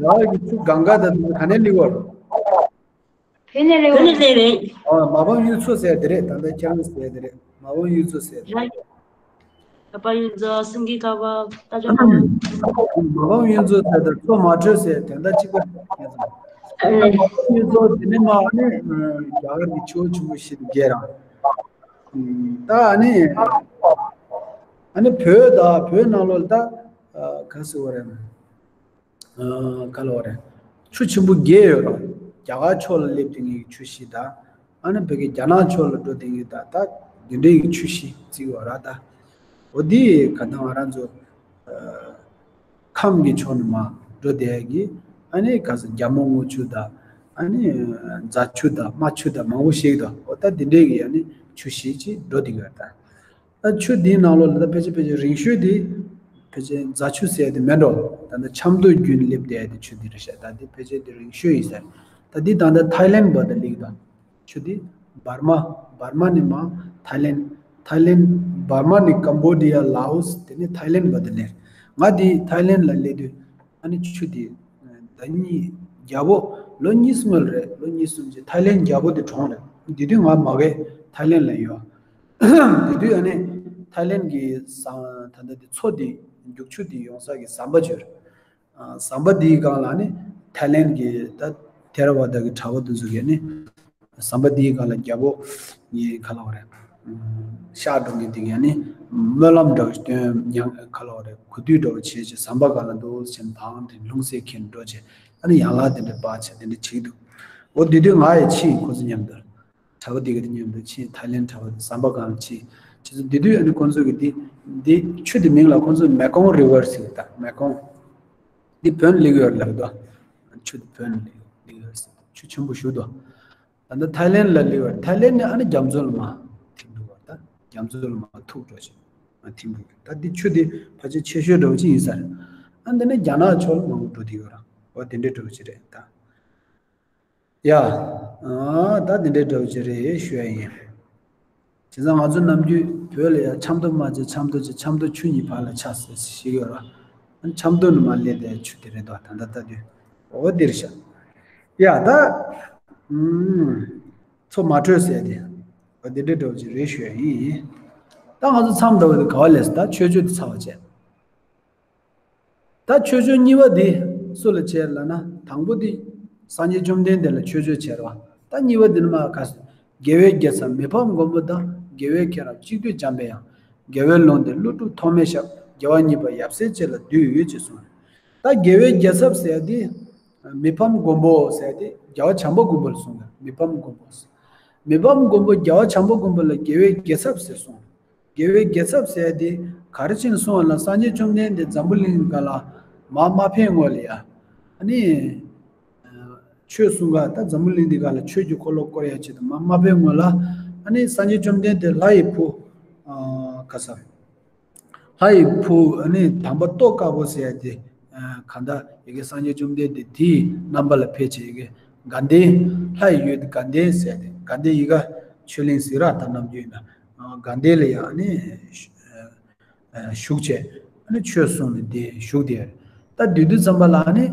ད། ཡ་གི་ཆུ་གངྒཱ་དང་ག་ནས་སླེབས་པ་རེད། བོད་ནས་སླེབས། བོད་ནས་སླེབས་རེད། ཨ་མ་ཕམ་གཡུ་མཚོ་ཟེར་དེ་རེད། ད་ལྟ་ཁྱེད་རང་ཟེར་དེ་རེད། མ་ཕམ་གཡུ་མཚོ་ཟེར་དེ་རེད། ཁ་པར་ཡོད་ཚོ་སེང་གེ་ཁ་པར་ལྟ་ཅོག་ཁ་པར། མ་ཕམ་གཡུ་མཚོ་ཟེར་དེ་མཚོ་མ་དྲོས་ཟེར་དེ་འདྲ་གཅིག་པ་རེད། མ་ཕམ་གཡུ་མཚོ་དེ་ནས་མར་ནི་རྒྱ་གར་གྱི་ཆུ་བོ་ཆེན་པོ་བཞི་དེ་རྒྱས་ར། ད་ཨ་ནི་ཨ་ནི་བོད་ད་བོད་ནང་ལོགས་ལ་ད་ག་ཟེར་བ་རེད། ག་ལ་བ་རེད། ཆུ་ཆེན་པོ་བརྒྱད་ཡོད་ར། རྒྱ་གར་ཕྱོགས་ལ་སླེབས་དེ་ངེད་ཀྱི་ཆུ་བཞི་དང་། ཨ་ནི་བོད་ཀྱི་རྒྱ་ནག་ཕྱོགས་ལ་འགྲོ་དེ་ངེད་ད་ད་དེ་འདྲའི་གི་ཆུ་བཞི་བརྩི་བ་ར་ད། འོ་དེ་ག་ད་ང་རང་ཚོ་ཁམས་ཀྱི་ཕྱོགས་ནས་མར་འགྲོ་དེ་གི། ཨ་ནི་ག་ས་རྒྱ་མོ་རྔུལ་ཆུ་དང་། ཨ་ནི་རྫ་ཆུ་དང་རྨ་ཆུ་དང་མང་པོ་ཞིག་དང་། འོ་ད་དེ་འདྲའི་གི་ཨ་ནི་ཆུ་བཞི་ཅིག་འགྲོ་དེ་གི་ར་ད། ད་ཆུ་འདིའི་ནང་ལོགས་ལ་ད་ཕལ་ཆེར་ཕལ་ཆེར་རིང་ཤོས་དེ་ཕལ་ཆེར་རྫ་ཆུ་ཟེར་དེ་མེད་འགྲོ། ད་ལྟ་ཆབ་མདོ་བརྒྱུད་ནས་སླེབས་བསྡད་དེ་ཆུ་འདི་རེད་ཤག་ད་འདི་ཕལ་ཆེར་དེ་རིང་ཤོས་ཡིན་ས་རེད། ད་འདི་ད་ལྟ་ཐའི་ལན་བར་དུ་སླེབས་ད། ཆུ་འདི་འབར་མ། འབར་མ་ནས་མར་ཐའི་ལན། ཐའི་ལན། འབར་མ་ནས་ཀམ་བོ་ཌི་ཡ། ལའོ་སི། དེ་ནས་ཐའི་ལན་བར་དུ་སླེབས། ང་འདི་ཐའི་ལན་ལ་སླེབས་དུས་ཨ་ནི་ཆུ་འདི་ཟླ་གཉིས་རྒྱལ་པོ་ལོ་གཉིས་སྔོན་རེད། ལོ་གཉིས་སུམ་ཅུ། ཐའི་ལན་རྒྱལ་པོ་དེ་གྲོངས་རེད། དེ་དུས་ང་མ་གི་ཐའི་ལན་ལ་ཡོད། དེ་དུས་ཨ་ནི་ཐའི་ལན་གྱི་ཟམ་ད་ལྟ་དེ་མཚོ་དེ་རྒྱུག་ཆུ་དེ་ཡོང་ས་གི་ཟམ་པ་ཅིག་ཡོད་རེད། ཨ་ཟམ་པ་དེའི་སྒང་ལ་ཨ་ནི་ཐའི་ལན་གྱི་ད་ཐེ་ར་བ་ད་གི་གྲྭ་པ་དེ་ཚོ་གིས་ཨ་ནི་ཟམ་པ་དེའི་སྒང་ལ་རྒྱལ་པོ་གི་ག་ལབ་དགོས་རེད། ཨ་གཤེགས་འགྲོ་མཁན་དེ་གིས་ཨ་ནི་སྨོན་ལམ་འདྲ་བོ་ཞིག་བཏོན། ཡང་ག་ལབ་དགོས་རེད། གུས་འདུད་འདྲ་བོ་བྱས་བྱས་ཟམ་པ་སྒང་ལ་འདུག་སེ་བྱས་ནས་བང་དེ་ལྷུང་བཟེད་འཁྱེར་འགྲོ་བྱས། ཨ་ནི་ཡན་ལག་དེ་འདྲ་སྤར་བྱས་དེ་འདྲ་བྱེད་ཀྱི་འདུག་འོ་དེ་དུས་ང་ཡང་ཕྱིན། ཁོ་ཚོ་མཉམ་དུ། གྲྭ་པ་དེ་ག་དེ་མཉམ་དུ་ཕྱིན། ཐའི་ལན་གྲྭ་པ་དེ་ཟམ་པ་སྒང་ལ་ཕྱིན། ཁྱེད་ཚོ་དེ་དུས་ཨ་ནི་ཁོང་ཚོ་གི་དེ་དེ་ཆུ་དེ་མིང་ལ་ཁོང་ཚོ་མེ་ཀོང་རི་ཝར་ཟེར་གི། ད་མེ་ཀོང་འདི་བོད་ནས་སླེབས་ཡོད་རེད་ལབ་དོ། ཆུ་དེ་བོད་ནས་སླེབས་ཡོད་རེད། ཆུ་ཆེན་པོ་ཞིག་འདུག་ད་ལྟ་ཐའི་ལན་ལ་སླེབས་ཡོད་རེད། ཐའི་ལན་ནས་ཨ་ནི་རྒྱ་མཚོ་ལ་མར་ཐིམ་འདུག་བ། ད་རྒྱ་མཚོ་ལ་མར་ཐུག་འགྲོ་ཞིག་མར་ཐིམ་འགྲོ་གི། ད་འདི་ཆུ་དེ་ཕལ་ཆེར་ཆེ་ཤོས་འདྲ་བོ་ཅིག་ཡིན་ས་རེད། ཨ་འདི་ནས་རྒྱ་ནག་ཕྱོགས་ལ་མང་པོ་འགྲོ་དེ་ཡོད་ར། འོ་དེ་འདྲའི་འདྲ་བོ་ཅིག་རེད་ད། ཡ། ཨ་ད་དེ་འདྲའི་འདྲ་བོ་ཅིག་རེད་ཞུ་ཡ་ཡིན། བྱས་ཙང་ང་ཚོ་ནམ་རྒྱུན་བོད་ལ་ཡ་ཆབ་མདོ་མ་བྱས་ཆབ་མདོ་བྱས། ཆབ་མདོ་ཆུ་གཉིས་བར་ལ་ཆགས་ཟེར་ཞིག་ཡོད་ར། ཨ་ཆབ་མདོ་ནས་མར་སླེབས་དེ་ཆུ་དེ་རེད་དོ། ད་ལྟ་ལྟ་དུས་འོ་དེ་རེད་ཤག་ཡ་ད། ཨུམ། མཚོ་མ་དྲོས་ཟེར་དེ། འོ་དེ་འདྲའི་འདྲ་བོ་ཅིག་རེད་ཞུ་ཡ་ཡིན། ད་ང་ཚོ་མཚམས་འདྲ་བོ་དེ་ག་བ་སླེབས་སོང་། ད་མཆོད་བརྗོད་དེ་ཚར་བ་བྱས། ད་མཆོད་བརྗོད་གཉིས་པ་འདི་སུ་ལ་བྱས་ལབ་ན། དང་པོ་འདི་སངས་རྒྱས་བཅོམ་ལྡན་འདས་ལ་མཆོད་བརྗོད་བྱས་རེད་བ། ད་གཉིས་པ་འདི་ནི་མ་ག་ས། རྒྱལ་བའི་རྒྱལ་ཚབ་མི་ཕམ་མགོན་པོ་དང་། རྒྱལ་བའི་མཁྱེན་རབ་གཅིག་བསྡུས་འཇམ་པའི་དབྱངས། རྒྱལ་བའི་ལུང་བསྟན་ཀླུ་སྒྲུབ་ཐོགས་མེད་ཞབས། རྒྱལ་བ་གཉིས་པ་ཡབ་སྲས་བཅས་ལ་འདུད་ཡོད་ཅེས་གསུངས། ད་རྒྱལ་བའི་རྒྱལ་ཚབ་ཟེར་ཡ་དེ། མི་ཕམ་མགོན་པོ་ཟེར་ཡ་དེ་རྒྱལ་བ་བྱམས་པ་མགོན་པོ་ལ་གསུངས་ཡོད། མི་ཕམ་མགོན་པོ། མི་ཕམ་མགོན་པོ་རྒྱལ་བ་བྱམས་པ་མགོན་པོ་ལ་རྒྱལ་བའི་རྒྱལ་ཚབ་ཟེར་གསུངས། རྒྱལ་བའི་རྒྱལ་ཚབ་ཟེར་ཡ་དེ་ག་རེ་བྱས་ནས་གསུངས་པ་ལ། སངས་རྒྱས་བཅོམ་ལྡན་འདས་འཛམ་བུ་གླིང་ག་ལ་མར་མ་ཕེབས་སྔོན་ལ་ཡ། ཨ་ནི་ཆོས་གསུང་ག་ད་འཛམ་བུ་གླིང་འདི་ག་ལ་ཆོས་ཀྱི་འཁོར་ལོ་བསྐོར་ཡ་ཆེད་དུ་མར་མ་ཕེབས་སྔོན་ལ། ཨ་ནི་སངས་རྒྱས་བཅོམ་ལྡན་འདས་ལྷ་ཡི་བུ། ཨ་ག་ས། ལྷ་ཡི་བུ་ཨ་ནི་དམ་པ་ཏོག་དཀར་པོ་ཟེར་ཡ་དེ། ཨ་གང་ལྟར་ཡ་གི་སངས་རྒྱས་བཅོམ་ལྡན་འདས་དེའི་རྣམ་པ་ལ་ཕེབས་བྱས་ཡ་གི་དགའ་ལྡན། ལྷ་ཡི་ཡུལ་དགའ་ལྡན་ཟེར་ཡ་དེ། དགའ་ལྡན་ཡི་ག་ཆོས་གླིང་ཟེར་ར། ད་ནམ་རྒྱུན་ཡིན་ན་དགའ་ལྡན་ལ་ཡ་ཨ་ནི། བཞུགས་བྱས། ཨ་ནི་ཆོས་གསུངས་ནས་དེ་བཞུགས་དེ། ད་དེ་དུས་ཙམ་པ་ལ་ཨ་ནི་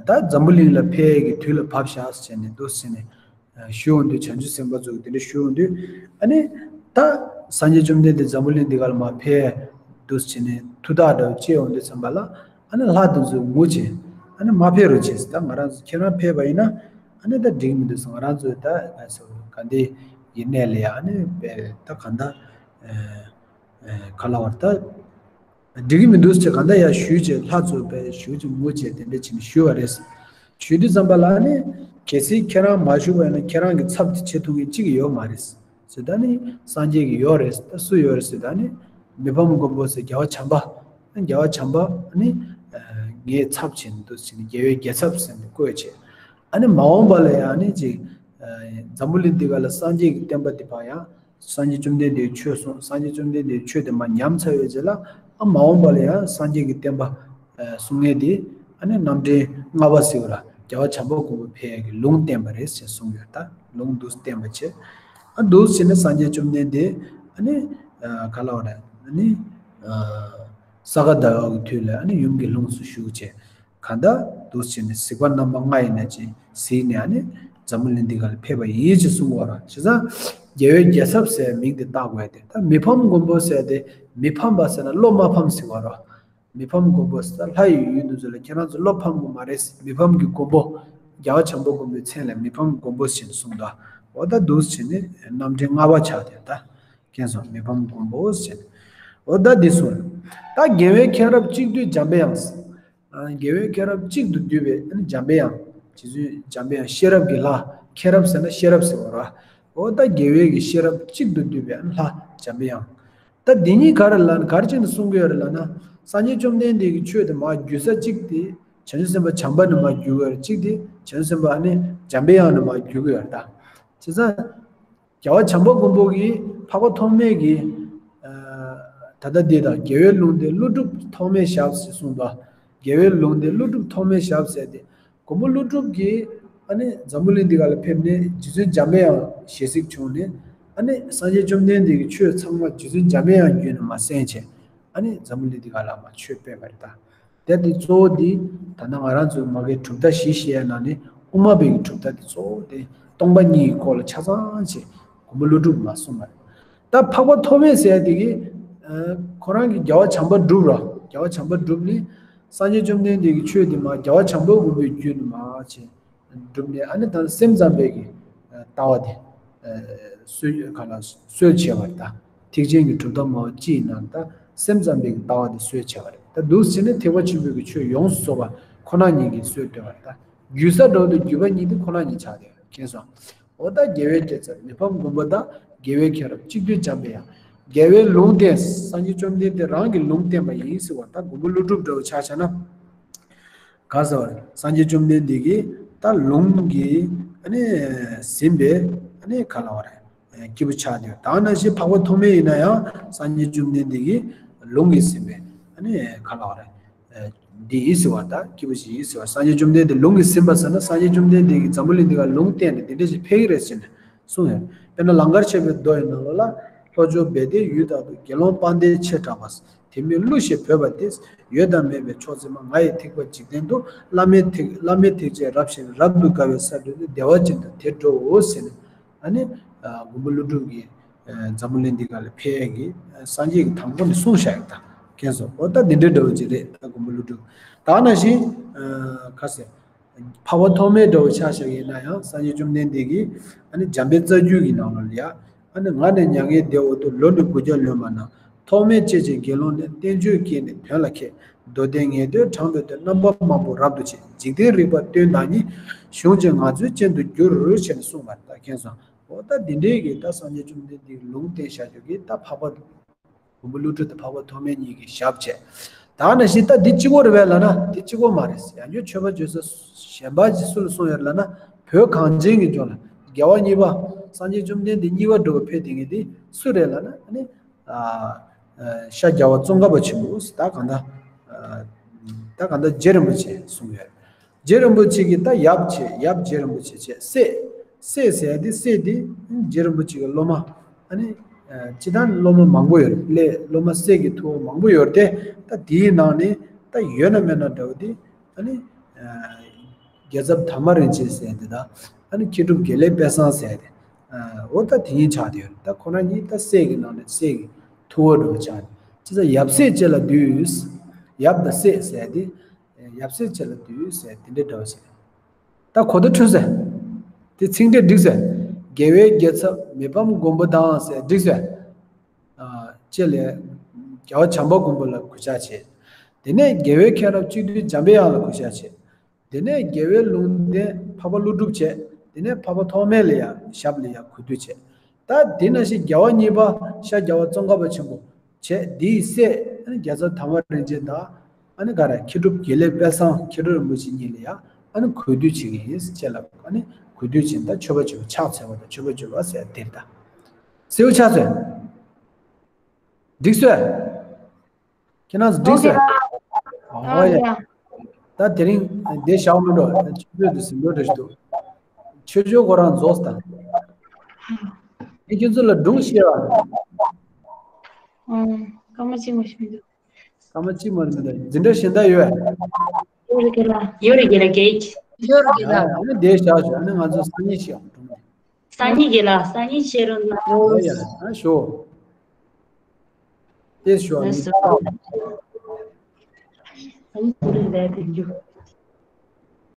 ད་འཛམ་བུ་གླིང་ལ་ཕེབས་ཡས་ཀྱི་དུས་ལ་བབས་ཤག་ཟེར་ནས་འདུག་ཟེར་ནས། ཞུ་འོང་དུས་བྱང་ཆུབ་སེམས་དཔའ་ཚོ་གིས་དེ་འདྲ་ཞུ་འོང་དུས། ཨ་ནི་ད་སངས་རྒྱས་བཅོམ་ལྡན་འདས་འཛམ་བུ་གླིང་འདི་ག་ལ་མར་ཕེབས་འདུག་ཟེར་ནས་ཐུགས་ཐག་འདྲ་བོ་བཅད་འོང་དུས་ཙམ་པ་ལ། ཨ་ནི་ལྷ་དེ་ཚོས་ངུ་བྱས། ཨ་ནི་མ་ཕེབས་རོགས་བྱས། ད་ང་རང་ཚོ་ཁྱེད་རང་ཕེབས་པ་ཡིན་ན་ཨ་ནི་ད་འགྲིག་མི་འདུག་ཟེར། ང་རང་ཚོ་ད་ག་ཚོད་ག་འདི་ཡི་གནས་ལ་ཡ་ཨ་ནི་ད་ག་འདྲ་ག་ལ་བར་ད། འགྲིག་གི་མི་འདུག་ཅེས་གང་ལྟར་ཡང་ཞུས་བྱས། ལྷ་ཚོ་བས་ཞུས་བྱས་ངུ་བྱས་དེ་འདྲ་བྱས་ནས་ཞུས་པ་རེད། ཞུས་དུས་ཙམ་པ་ལ་ནི་གལ་སྲིད་ཁྱེད་རང་མ་བཞུགས་པ་ཡིན་ན་ཁྱེད་རང་གི་ཚབ་དེ་བྱེད་ཐུབ་མཁན་གཅིག་ཡོད་མ་རེད་ཟེར། ད་ནི་སངས་རྒྱས་ཀྱི་ཡོད་རེད། ད་སུ་ཡོད་རེད་ཟེར། ད་ནི་མི་ཕམ་མགོན་པོ་ཟེར་རྒྱལ་བ་བྱམས་པ། རྒྱལ་བ་བྱམས་པ་ནི་ངའི་ཚབ་བྱེད་འདུག་ཟེར་ནས་རྒྱལ་བའི་རྒྱལ་ཚབ་ཟེར་ནས་བསྐོས་བྱས། ཨ་ནི་མ་འོངས་པ་ལ་ཡང་ནི་ཅིག་འཛམ་བུ་གླིང་འདི་ག་ལ་སངས་རྒྱས་ཀྱི་བསྟན་པ་འདི་ཕར་ཡང་། སངས་རྒྱས་བཅོམ་ལྡན་འདས་ཆོས་གསུངས། སངས་རྒྱས་བཅོམ་ལྡན་འདས་ཆོས་དེ་མར་ཉམས་ཚར་བའི་རྗེས་ལ། ཨ་མ་འོངས་པ་ལ་ཡང་སངས་རྒྱས་ཀྱི་བསྟན་པ་གསུང་མཁན་དེ་ཨ་ནི་རྣམ་འདྲེན་ལྔ་པ་ཟེར་བ་ལ་རྒྱལ་བ་བྱམས་པ་མགོན་པོ་ཕེབས་ཡས་ཀྱི་ལུང་བསྟན་པ་རེད་ཅེས་གསུངས་ཡོད། ད་ལུང་འདི་བསྟན་པ་བྱས། ཨ་འདུག་བྱས་ནས་སངས་རྒྱས་བཅོམ་ལྡན་འདས་ཨ་ནི་ག་ལ་བ་རེད། ཨ་ནི་ས་ག་ཟླ་བ་གི་དུས་ལ་ཨ་ནི་ཡུམ་གྱི་ལྷུམས་སུ་ཞུགས་བྱས། གང་ལྟར་འདུག་བྱས་ནས་གཟིགས་པ་རྣམ་པ་ལྔ་ཡིན་ན་ཅིག་གཟིགས་ནས་ཨ་ནི་འཛམ་བུ་གླིང་འདི་ག་ལ་ཕེབས་པ་ཡིན་ཅེས་གསུང་བ་རེད། བྱས་ཙང་རྒྱལ་བའི་རྒྱལ་ཚབ་ཟེར་མིང་དེ་བཏགས་དགོས་ཏེ། ད་མི་ཕམ་མགོན་པོ་ཟེར་དེ་མི་ཕམ་པ་ཟེར་ན་བློ་མ་ཕམ་ཟེར་བ་རེད། མི་ཕམ་མགོན་པོ་ཟེར་ད་ལྷ་ཡི་ཡུལ་འདི་ཚོ་ལ་ཁྱེད་རང་ཚོ་བློ་ཕམ་དགོས་མ་རེད། མི་ཕམ་གྱི་མགོན་པོ་རྒྱལ་བ་བྱམས་པ་མགོན་པོའི་མཚན་ལ་མི་ཕམ་མགོན་པོ་ཟེར་གསུངས་འདུག་འོ་ད་འདུག་བྱས་ནས་རྣམ་འདྲེན་ལྔ་པ་ཆགས་ཏེ་ད་མཁྱེན་སོང་། མི་ཕམ་མགོན་པོ་ཟེར། འོ་ད་འདི་གསུངས། ད་རྒྱལ་བའི་མཁྱེན་རབ་གཅིག་བསྡུས་འཇམ་པའི་དབྱངས། རྒྱལ་བའི་མཁྱེན་རབ་གཅིག་ཏུ་བསྡུས་པའི་ཨ་ནི་འཇམ་པའི་དབྱངས། རྗེ་བཙུན་འཇམ་པའི་དབྱངས་ཤེས་རབ་ཀྱི་ལྷ། མཁྱེན་རབ་ཟེར་ན་ཤེས་རབ་ཟེར་བ་རེད། འོ་ད་རྒྱལ་བའི་གི་ཤེས་རབ་གཅིག་ཏུ་བསྡུས་པའི་ཨ་ནི་ལྷ་འཇམ་པའི་དབྱངས། ད་འདི་གཉིས་ག་རེ་ལ་ནི་ག་རེ་བྱས་ནས་གསུང་གི་ཡོད་རེད་ལབ་ན། སངས་རྒྱས་བཅོམ་ལྡན་འདས་ཀྱི་ཆོས་དེ་མར་བརྒྱུད་ས་གཅིག་དེ་བྱང་ཆུབ་སེམས་དཔའ་བྱམས་པ་ནས་མར་བརྒྱུད་ཀྱི་ཡོད་རེད། གཅིག་དེ་བྱང་ཆུབ་སེམས་དཔའ་ཨ་ནི་འཇམ་པའི་དབྱངས་ནས་མར་བརྒྱུད་ཀྱི་ཡོད་རེད་ད། བྱས་ཙང་། རྒྱལ་བ་བྱམས་པ་མགོན་པོ་གིས་འཕགས་པ་ཐོགས་མེད་ཀྱི། ཨ། ད་ལྟ་འདི་དང་རྒྱལ་བའི་ལུང་དེ་ཀླུ་སྒྲུབ་ཐོགས་མེད་ཞབས་ཟེར་གསུངས་པ། རྒྱལ་བའི་ལུང་དེ་ཀླུ་སྒྲུབ་ཐོགས་མེད་ཞབས་ཟེར་ཏེ། མགོན་པོ་ཀླུ་སྒྲུབ་ཀྱིས་ཨ་ནི་འཛམ་བུ་གླིང་འདི་ག་ལ་ཕེབས་ནས་རྗེ་བཙུན་འཇམ་པའི་དབྱངས་ཞལ་གཟིགས་བྱུང་ནས། ཨ་ནི་སངས་རྒྱས་བཅོམ་ལྡན་འདས་ཀྱི་ཆོས་ཚང་མ་རྗེ་བཙུན་འཇམ་པའི་དབྱངས་བརྒྱུད་ནས་མར་གསན་བྱས། ཨ་ནི་འཛམ་བུ་གླིང་འདི་ག་ལ་མར་ཆོས་སྤེལ་བ་རེད་ད། དེ་དེ་གཙོ་བོ་དེ་ད་ནང་ང་རང་ཚོའི་མ་གིའི་གྲུབ་མཐའ་བཞི་བཤད་ཡ་ནང་ནས་དབུ་མ་པའི་གི་གྲུབ་མཐའ་དེ་གཙོ་བོ་དེ་སྟོང་པ་ཉིད་ཀྱི་སྐོར་ལ་ཆ་ཚང་བྱས་མགོན་པོ་ཀླུ་སྒྲུབ་མ་གསུངས་པ་རེད། ད་འཕགས་པ་ཐོགས་མེད་ཟེར་ཡ་དེ་གི་ཨ། ཁོ་རང་གི་རྒྱལ་བ་བྱམས་པ་སྒྲུབ་ར། རྒྱལ་བ་བྱམས་པ་སྒྲུབ་ནི་སངས་རྒྱས་བཅོམ་ལྡན་འདས་ཀྱི་ཆོས་དེ་མར་རྒྱལ་བ་བྱམས་པ་མགོན་པོས་བརྒྱུད་ནས་མར་བྱས། སྒྲུབ་ནས་ཨ་ནི་ད་སེམས་ཙམ་པའི་གི་ལྟ་བ་དེ་སྲོལ་ག་ལ་སྲོལ་ཕྱེ་བར་ད། ཐེག་ཆེན་གྱི་གྲུབ་མཐའ་མང་པོ་སྤྱིའི་ནང་ད་སེམས་ཙམ་པའི་གི་ལྟ་བ་དེ་སྲོལ་ཕྱེ་བ་རེད། ད་འདུག་ཟེར་ནས་ཐེག་པ་ཆེན་པོའི་གི་ཆོས་ཡོངས་སུ་རྫོགས་པ་ཁོ་ན་ཉིད་ཀྱིས་སྲོལ་བཏོད་པ་རེད། ད་བརྒྱུད་ས་འགྲོ་དུས་བརྒྱུད་པ་ཉིད་དེ་ཁོ་ན་ཉིད་ཆགས་བསྡད་ཡོད། མཁྱེན་སོང་། འོ་ད་རྒྱལ་བའི་རྒྱལ་ཚབ་མི་ཕམ་མགོན་པོ་དང་། རྒྱལ་བའི་མཁྱེན་རབ་གཅིག་བསྡུས་འཇམ་པའི་དབྱངས། རྒྱལ་བའི་ལུང་བསྟན། སངས་རྒྱས་བཅོམ་ལྡན་འདས་རང་གི་ལུང་བསྟན་པ་ཡིན་ཟེར་བ་ད་མགོན་པོ་ཀླུ་སྒྲུབ་འདྲ་བོ་ཆ་བཞག་ན། ག་ཟེར་བ་རེད། སངས་རྒྱས་བཅོམ་ལྡན་འདས་ཀྱིས་ད་ལུང་གིས་ཨ་ནི་ཟིན་པའི་ཨ་ནི་ག་ལ་བ་རེད། སྐྱེས་བུ་ཆགས་བསྡད་ཡོད། ད་ནང་བཞིན་འཕགས་པ་ཐོགས་མེད་ཡིན་ན་ཡང་སངས་རྒྱས་བཅོམ་ལྡན་འདས་ཀྱི་ལུང་གིས་ཟིན་པའི་ཨ་ནི་ག་ལ་བ་རེད། འདི་ཡིན་ཟེར་བ་ད་སྐྱེས་བུ་ཞིག་ཡིན་ཟེར་བ། སངས་རྒྱས་བཅོམ་ལྡན་འདས་ལུང་གིས་ཟིན་པ་ཟེར་ན་སངས་རྒྱས་བཅོམ་ལྡན་འདས་ཀྱིས་འཛམ་བུ་གླིང་འདི་ག་ལུང་བསྟན་ནས་འདི་འདྲ་ཞིག་ཕེབས་ཀྱི་རེད་ཟེར་ནས་གསུངས་ཡོད། དཔེར་ན་ལང་ཀར་གཤེགས་པའི་མདོ་ཡི་ནང་ལོགས་ལ། ལྷོ་ཕྱོགས་བེ་ཏའི་ཡུལ་དག་ཏུ། དགེ་སློང་དཔལ་ལྡན་ཆེར་གྲགས་པ། དེ་མིང་ཀླུ་ཞེས་བོས་པ་སྟེ། ཡོད་དང་མེད་པའི་ཕྱོགས་མཚན་མ། ང་ཡི་ཐེག་པ་འཇིག་རྟེན་དུ། བླ་མེད་ཐེག་བླ་མེད་ཐེག་ཆེན་རབ་ཞིང་རབ་ཏུ་དགའ་བའི་སར་འགྲོ་ནས། བདེ་བ་ཅན་དུ་དེར་འགྲོའོ་ཟེར་ནས། ཨ་ནི། ཨ། མགོན་པོ་ཀླུ་སྒྲུབ་ཀྱིས། ཨ། འཛམ་བུ་གླིང་འདི་ག་ལ་ཕེབས་ཡས་ཀྱི། ཨ། སངས་རྒྱས་ཀྱིས་དང་པོ་ནས་གསུངས་བཞག་ཡོད་ད། མཁྱེན་སོང་། འོ་ད་འདི་འདྲའི་འདྲ་བོ་ཅིག་རེད་ད་མགོན་པོ་ཀླུ་སྒྲུབ། ད་ནང་བཞིན། ཨ། ག་ཟེར། འཕགས་པ་ཐོགས་མེད་འདྲ་བོ་ཆ་བཞག་ཡིན་ན་ཡང་སངས་རྒྱས་བཅོམ་ལྡན་འདས་ཀྱིས་ཨ་ནི་འཇམ་དཔལ་རྩ་རྒྱུད་ཀྱི་ནང་ལོགས་ལ་ཡ། ཨ་ནི་ང་ནི་མྱ་ངན་འདས་འོག་ཏུ། ལོ་ནི་དགུ་བརྒྱ་ལོན་པ་ན། ཐོགས་མེད་སྤྱད་ཅིང་དགེ་སློང་ནི། བསྟན་བཅོས་བསྐྱེད་ནས་དོན་ལ་མཁས། མདོ་སྡེ་ངེས་དོན་དྲངས་པའི་དོན། རྣམ་པ་མང་པོ་རབ་ཏུ་ཕྱེ། འཇིག་རྟེན་རིག་པ་སྟོན་བདག་ཉིད། གཞུང་ཆེན་ངང་ཚུལ་ཅན་དུ་འགྱུར། ཞེས་ནས་གསུངས་པ་ད་མཁྱེན་སོང་། འོ་ད་འདི་འདྲའི་གི་ད་སངས་རྒྱས་བཅོམ་ལྡན་འདས་ཀྱི་ལུང་བསྟན་བཞག་རྒྱུ་གི་ད་འཕགས་པ། མགོན་པོ་ཀླུ་སྒྲུབ་དང་འཕགས་པ་ཐོགས་མེད་གཉིས་ཀྱི་ཞབས་བྱས། ད་ནང་བཞིན་ད་འདི་གཅིག་པོ་རེད་པས་ལབ་ན་འདི་གཅིག་པོ་མ་རེད། ཡང་བསྐྱར་མཆོད་པ་བརྗོད་ས་གཞན་པ་ཅིག་སུ་ལ་གསུངས་ཡོད་ལབ་ན། བོད་གངས་ཅན་གྱི་ལྗོངས་ལ་རྒྱལ་བ་གཉིས་པ་སངས་རྒྱས་བཅོམ་ལྡན་འདས་གཉིས་པ་འགྲོ་བ་ཕེབས་བསྡད་མཁན་འདི་སུ་རེད་ལབ་ན། ཨ་ནི། ཨ། ཨ། ཤཱཀྱ་བ་ཙོང་ཁ་པ་ཆེན་པོ་ད་གང་ལྟར། ཨ། ད་གང་ལྟར་རྗེ་རིན་པོ་ཆེ་གསུངས་ཡོད། རྗེ་རིན་པོ་ཆེ་གིས་ད་ཡབ་བྱས། ཡབ་རྗེ་རིན་པོ་ཆེ་བྱས། སྲས། སྲས་ཟེར་ཡ་དེ་སྲས་དེ་རྗེ་རིན་པོ་ཆེ་གི་སློབ་མ། ཨ་ནི། སྤྱི་བཏང་སློབ་མ་མང་པོ་ཡོད་རེད། སློབ་མ་སྲས་ཀྱི་ཐུ་བོ་མང་པོ་ཡོད་རེད་དེ། ད་དེའི་ནང་ནས་ད་ཡོད་ན་མེད་ན་འདྲ་བོ་དེ། ཨ་ནི་རྒྱལ་ཚབ་དར་མ་རིན་ཆེན་ཟེར་དེ་དང་། ཨ་ནི་མཁས་གྲུབ་དགེ་ལེགས་དཔལ་བཟང་ཟེར་དེ། འོ་ད་དེ་གཉིས་ཆགས་བསྡད་ཡོད་རེད། ད་ཁོ་རང་གཉིས་ད་སྲས་ཀྱི་ནང་ནས་སྲས་ཀྱི་ཐུ་བོ་འདྲ་བོ་ཆགས་ནས། ཅི་ཟེར། ཡབ་སྲས་བཅས་ལ་འདུད། ཡབ་དང་སྲས་ཟེར་དེ། ཡབ་སྲས་བཅས་ལ་འདུད་ཟེར་དེ་འདྲའི་འདྲ་བོ་ཟེར། ད་གོ་བརྡ་འཕྲོད་ཟེར། དེ་ཚིག་འགྲེལ་འགྲིག་ཟེར། རྒྱལ་བའི་རྒྱལ་ཚབ་མི་ཕམ་མགོན་པོ་དང་ཟེར་འགྲིག་ཟེར། ཨ། ཅེས་ལས། རྒྱལ་བ་བྱམས་པ་མགོན་པོ་ལ་གུས་ཕྱག་བྱེད། དེ་ནས་རྒྱལ་བའི་མཁན་རབས་གཅིག་བསྡུས་འཇམ་པའི་དབྱངས་ལ་གུས་ཕྱག་བྱེད། དེ་ནས་རྒྱལ་བའི་ལུང་བསྟན་འཕགས་པ་ཀླུ་སྒྲུབ་བྱེད། དེ་ནས་འཕགས་པ་ཐོགས་མེད་ལ་ཡང་ཞབས་ལ་ཡང་གུས་འདུད་བྱེད། ད་དེ་ནང་བཞིན་རྒྱལ་བ་གཉིས་པ་ཤར་རྒྱལ་བ་ཙོང་ཁ་པ་ཆེན་པོ་བྱས། དེའི་སྲས་རྒྱལ་ཚབ་དར་མ་རིན་ཆེན་དང་། ཨ་ནི་ག་རེ། མཁས་གྲུབ་དགེ་ལེགས་དཔལ་བཟང་མཁས་གྲུབ་རིན་པོ་ཆེ་གཉིས་ལ་ཡང་ཨ་ནི་གུས་འདུད་བྱེད་ཀྱི་ཡིན་ཟེར་ལབ། ཨ་ནི་གུས་འདུད་བྱེད། ད་མཆོད་པ་བརྗོད་པ། ཕྱག་འཚལ་བ་དང་མཆོད་པ་བརྗོད་པ་ཟེར་དེ་རེད་ད། གསལ་པོ་ཆགས་སོང་། འགྲིག་སོང་། ཁྱེད་རང་ཚོ་འགྲིག་སོང་། ཨོ་ཡ། ད་དེ་རིང་བསྡད་བཞག་མི་འགྲོ། ཆུ་ཚོད་དུ་ཟིན་འགྲོ་འདྲ་ཞིག་འདུག་ཆོས་ཆོས་ཁོ་རང་རྫོགས་སོང་། ངས་ཁྱེད་ཚོ་ལ་སྒྲུང་བཤད་པ། ཨང་། སྐར་མ་གཅིག་མ་ཤི་མི་འདུག་སྐར་མ་གཅིག་མ་རེད་མི་འདུག་འཛིན་གྲྭ་གཞན་དག་ཡོད། ཡོད་རེད་རྒན་ལགས། ཡོད་རེད་རྒན་ལགས། ཡོད་རེད་རྒན་ལགས། ཡ། ཨ་ནི་བསྡད་བཞག་ཞུ། ཨ་ནི་ང་ཚོ་སང་ཉིན་བཤད་ཡོང་། སང་ཉིན་རྒན་ལགས། སང་ཉིན་བཤད་རོགས་གནང་། ཨོ་ཡ། ཨ་ཞོ། དེ་ཞོ། ཨ་ནི་ཞོ། ཨ་ནི་ཐུགས་རྗེ་ཆེ།